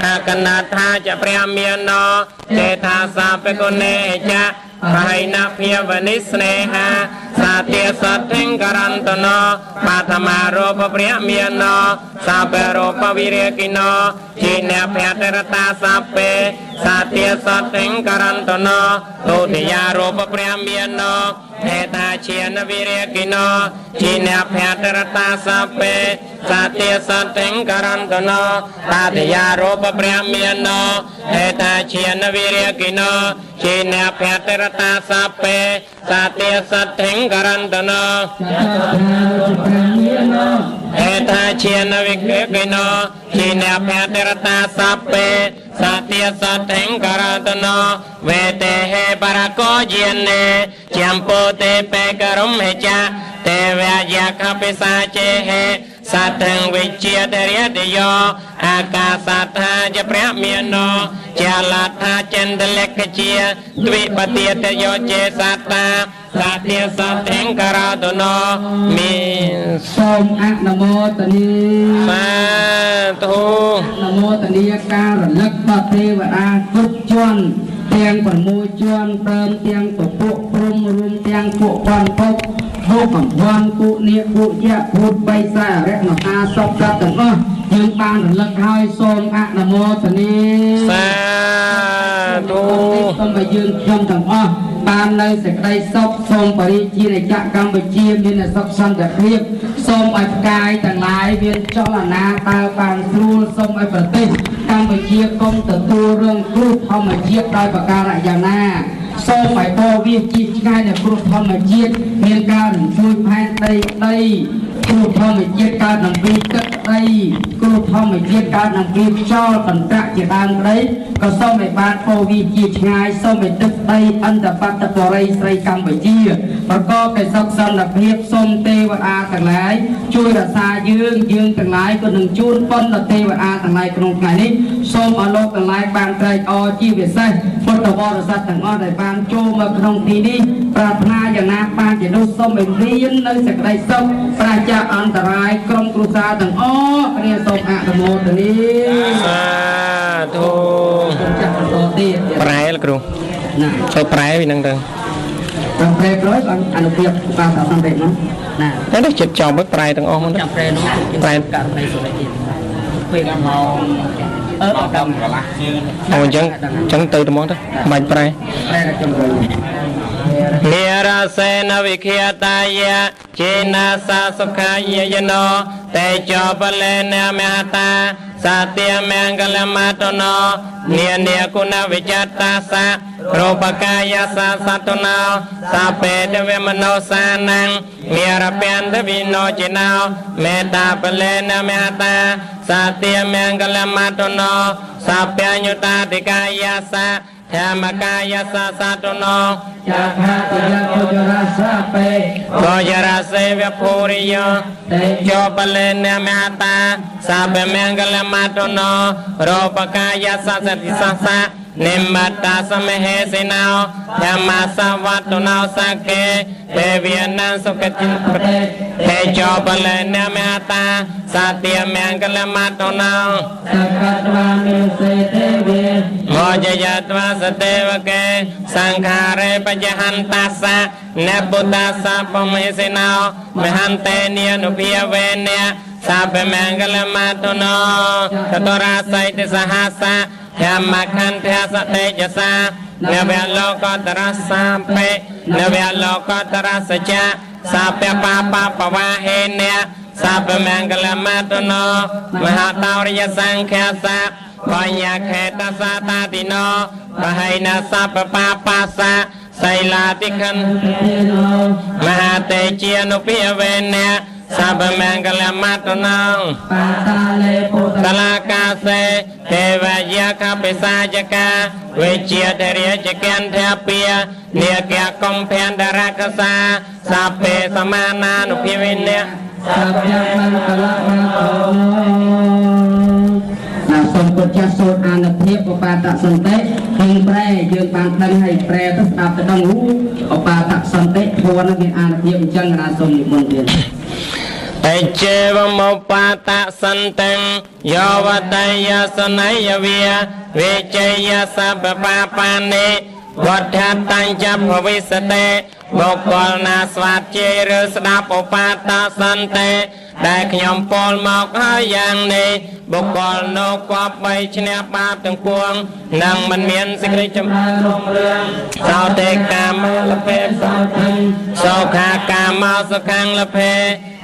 អកណាថាចព្រះមានណោចេថាសាបគុណេចៈបហៃណាភាវនិស្នេហាសតិសទ្ធិងករន្តណោបាធមារូបព្រះមានណោសាបរូបវិរិគិណោជីនភតរតាសាពេសតិសទ្ធិងករន្តណោទុតិយារូបព្រះមានណោហេតាជានវិរិគិណោជីនភតរតាសាពេសតិសទ្ធិងករន្តណោតាតិយារូបព្រះមានណោហេតាជានវិរិគិណោជីនភតរតាសាពេសតិសទ្ធិងករន្តណោហេតាជានវិរិគិណោជីនភតរតាសាពេសតិសទ្ធិងករន្តណោវេទេហេបរកោយានេចាំពោទេបេករំហេចាទេវយាខពិសាចេហេសទ្ធិងវិជាតរិយយោអាកាសថាជាព្រះមានណោជាលថាចិន្តលក្ខជាទ្វិបទាតយោចេសតាសតិសទ្ធិងករតណោមានសូមអនុមោទនាសាធុអនុមោទនាការរលឹកដល់ទេវតាគ្រប់ជាន់ទាំង6ជាន់ព្រមទាំងពពួកព្រំរួមទាំងពួកផនពុកពួកកំភន់ពួកនាគពួកយៈពួកបៃសារៈមហាសពសត្វទាំងអស់យើងបានរលឹកហើយសូមអនុមោទនាសាធុសូមឲ្យយើងខ្ញុំទាំងអស់បាននៅសេចក្តីសុខសូមបរិជាណាចក្រកម្ពុជាមានសុខសន្តិភាពសូមឲ្យផ្កាយទាំងឡាយមានចលនាដើរបានស្រួលសូមឲ្យប្រទេសកម្ពុជាកុំទទួលរងគ្រោះធម្មជាតិដោយប្រការយ៉ាងណាសូមឲ្យបវាជិះឆ្ងាយនៅគ្រោះធម្មជាតិមានការរញ្ជួយផែនដីក្តីគ្រោះធម្មជាតិកើតអំពីទឹកក្តីគ្រោះធម្មជាតិកើតអំពីខ្យល់កន្ត្រាក់ជាដើមក្តីក៏សូមឲ្យបានបវាជិះឆ្ងាយសូមឲ្យទឹកដីអន្តបតបរិយស្រីកម្ពុជាប្រកបដោយសុខសន្តិភាពសូមទេវតាទាំងឡាយជួយរក្សាយើងយើងទាំងឡាយក៏នឹងជូនបុណ្យដល់ទេវតាទាំងឡាយក្នុងថ្ងៃនេះសូមឲ្យលោកទាំងឡាយបានត្រេកអរជាពិសេសពុទ្ធបរិស័ទទាំងអស់ដែលបានចូលមកក្នុងទីនេះប្រាថ្នាយ៉ាងណាបានជានោះសូមឲ្យមាននៅសេចក្តីសុខប្រាសចាកអន្តរាយក្រុមគ្រួសារទាំងអស់គ្នាសូមអនុមោទនាសាធុចាស់បន្តទៀតប្រែលគ្រូណាចូលប្រែពីហ្នឹងទៅតាមប្រែក្រោយបានអនុភាពបានសន្តិនោះណាតែនេះចិត្តចប់ហើយប្រែទាំងអស់មកចាំប្រែនោះប្រែករណីសុរិយទៀតពេលមកអឺដល់កន្លះជាងអូអញ្ចឹងអញ្ចឹងទៅត្មងទៅបាច់ប្រែប្រែដល់ចំរួយនិរសេនវិខេតាយៈចេណាសាសុខាយយណោតេចោបលេនមហតាសតិមង្គលមតណោនានាគុណវិចតាសៈរូបកាយសាសតុណោសាពេតវមនោសានੰមេរពន្តវិណោចិណោមេតាបលេនមហតាសតិមង្គលមតណោសាពញ្ញុតាតិកាយសៈធម្មកាយសសតុណោចាខាទយៈពុជរសាពេកោយរសេវភូរិយោតេជោបលេនមហតាសាពមង្គលមតណោរូបកាយសសតិសសៈនិមត្តសមហេសិណោធម្មសវត្តណោសកេទេវិនសុគតិទេជោបលេនមហតាសតិមង្គលមតណោសកតវាមេសេទេវេមោជយត្វាសទេវកេសង្ខារេបច្ចហន្តសៈនពុតាសពមេសិណោមហន្តេនិអនុភាវេនៈសាពមង្គលមតណោតតរាសៃតិសហសៈធម្មខន្ធាសតេចសានវលោកតរសាពេនវលោកតរសច្ចៈសាពបាបបវាហេនៈសាពមង្គលមតណោមហតោរិយសង្ឃាសៈបញ្ញខេតសាតាតិណោបហៃណាសពបាបាសៈសីលាតិខិនមហាតេជានុភិវេនៈសពមង្គលមតណោបាតាលេពុតលាកាសេទេវយាខពិសាចកាវិជាធរិយចកន្ធាពានាគកុំភន្តរកសាសាពេសមានានុភិវិនៈសព្វមង្គលមតោណាសូមពុទ្ធចាស់សូត្រអានុភាពឧបាតសន្តិនឹងប្រែយើងបានដឹងហើយប្រែទៅស្ដាប់ទៅដឹងឧបាតសន្តិធម៌នឹងមានអានុភាពអញ្ចឹងណាសូមនិមន្តទៀត អេជេវមោបាតសន្តិយោវតយសនយវិវិជយសពបាបានិវដ្ឋតញ្ចភវិសតេបុគ្គលណាស្វាតជ័យឬស្ដាប់ឧបាតសន្តិដែលខ្ញុំពោលមកហើយយ៉ាងនេះបុគ្គលនោះគប្បីឈ្នះបាបទាំងពួងនិងមិនមានសេចក្តីចម្រើនរុងរឿងសោទេកាមលភេសោធិសុខាកាមសុខੰលភេ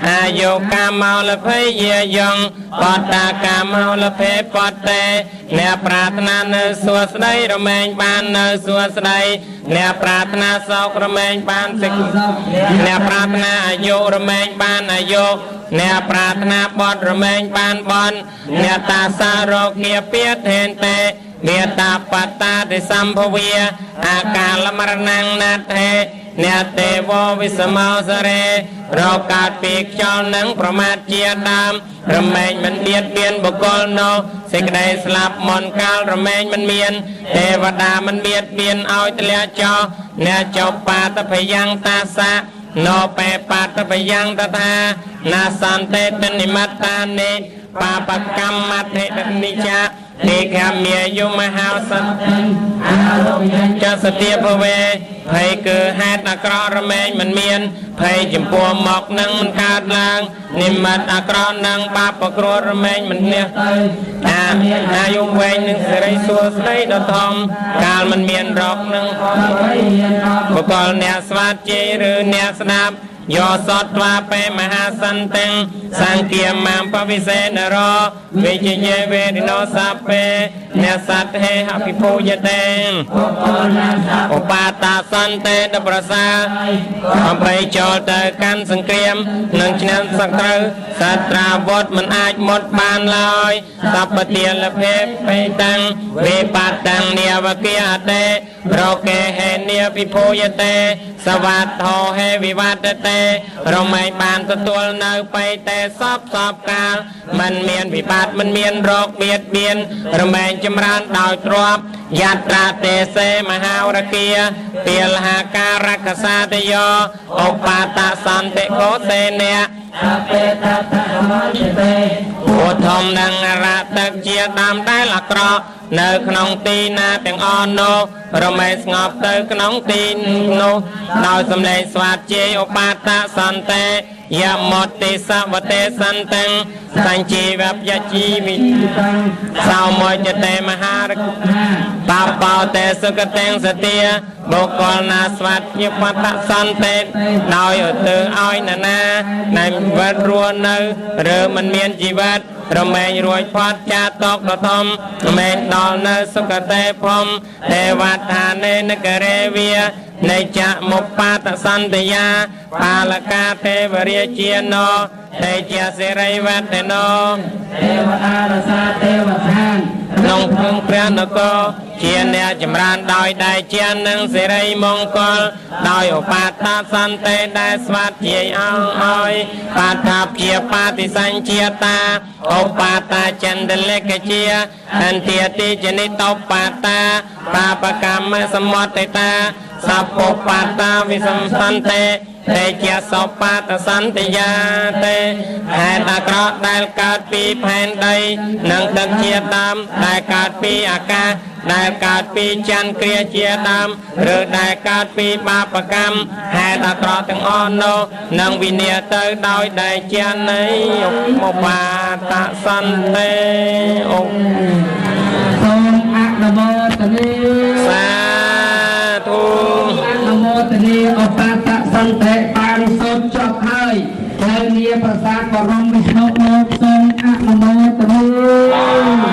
អាយុកាមលភេយាយងបតាកាមលភេបតេអ្នកប្រាថ្នានៅសួស្តីរមែងបាននៅសួស្តីអ្នកប្រាថ្នាសោករមែងបានសេចអ្នកប្រាថ្នាអាយុរមែងបានអាយុអ្នកប្រាថ្នាបត់រមែងបានបន់អ្នកតាសារោគាពាធេនតេមេតាបតាតិសម្ភវាអាកាលមរណងណាថេអ្នកទេវវិសមោសរេរកកើតពីខ្យល់និងប្រមាទជាដើមរមែងមិនបៀតបៀនបុគ្គលនោះសេចក្តីស្លាប់មុនកាលរមែងមិនមានទេវតាមិនបៀតបៀនឲ្យធ្លាក់ចោលអ្នកចោបាតភយ៉ាងតាសៈណោបេបាតភយ៉ាងតថាណាសន្តិតនិមត្តានិបាបកម្មមតិនិចាទេខមាយុមហោសចសតិភវេភ័យគឺហេតុអាក្រក់រមែងមិនមានភ័យចំពោះមកនឹងមិនកើតឡើងនិមិត្តអាក្រក់នឹងបាបប្រគ្រោះរមែងមិននេះអាយុវែងនឹងសិរីសួស្តីដ៏ធំកាលមិនមានរោគនឹងបុគ្គលអ្នកស្វាតជ័យឬអ្នកស្ដាប់យោសតត្វាបេមហាសន្តិសង្គាមាំបវិសេនរោវិជយេវេរិណោសពេអ្នកសត្វហេអភិភូយតេឧបាតាសន្តិដប្រសាអំបីចូលទៅកាន់សង្គ្រាមនិងឈ្នះសត្រូវសត្រាវុធមិនអាចមុតបានឡើយសពទាលភេបេតាំងវេបតាំងនាវគាអតេរកេហេនាភិភូយតេសវត្ថោហេវិវត្តតេរមែងបានទទួលនៅបៃតេសពសពកាលមិនមានវិបត្តិមិនមានរោគបៀតបៀនរមែងចម្រើនដោយទ្រព្យយត្រាទេសេមហាវរគាពាលហាការកសាទយោឧបាតសន្តិកោសេនៈពុទ្ធមនិងរតឹកជាដើមដែលអាក្រក់នៅក្នុងទីណាទាំងអស់នោះរមែងស្ងប់ទៅក្នុងទីនោះដោយសម្លេងស្វាតជ័យឧបាតសន្តិយមតិសវតេសន្តិសញ្ជីវពយជីវិសោមចតេមហារបាបោតេសុគតិសទាបុគ្គលណាស្វាតជាបតសន្តិដោយឧទ្ទិសឲ្យនរណាដែលវិតរស់នៅឬមិនមានជីវិតរមែងរួចផុតចាតកដ៏ធំរមែងដល់នៅសុគតិភពទេវតានេនគរេវានៃចមុបាតសន្តិយាបាលកាទេវរាជាណោទេជាសិរីវត្តណោទេវតារសាទេវឋានក្នុងភូមិព្រះនគរជាអ្នកចម្រើនដោយដៃជានឹងសិរីមង្គលដោយឧបាតសន្តិដែលស្វាតជាអង្គឲ្យបាថាជាបាតិសញ្ជាតាឧបាតាចន្ទលិកជាអន្ទាតិចនិតោបាតាបាបកម្មសមត្តតាសពុបាតាវិសំសន្តិទេជាសបាតសន្តិយាទេហេតុអាក្រក់ដែលកើតពីផែនដីនិងទឹកជាដើមដែលកើតពីអាកាសដែលកើតពីចន្ទគ្រាជាដើមឬដែលកើតពីបាបកម្មហេតុអាក្រក់ទាំងអស់នោះនឹងវិនាសទៅដោយដែលជានៃឧបាតសន្តិឧសូមអនុមោទនាសាធុអនុមោទនាឧបាតសន្តិបានសូត្រចប់ហើយហើយនាប្រាសាទបរមវិស្ណុលោកសូមអនុមោទនា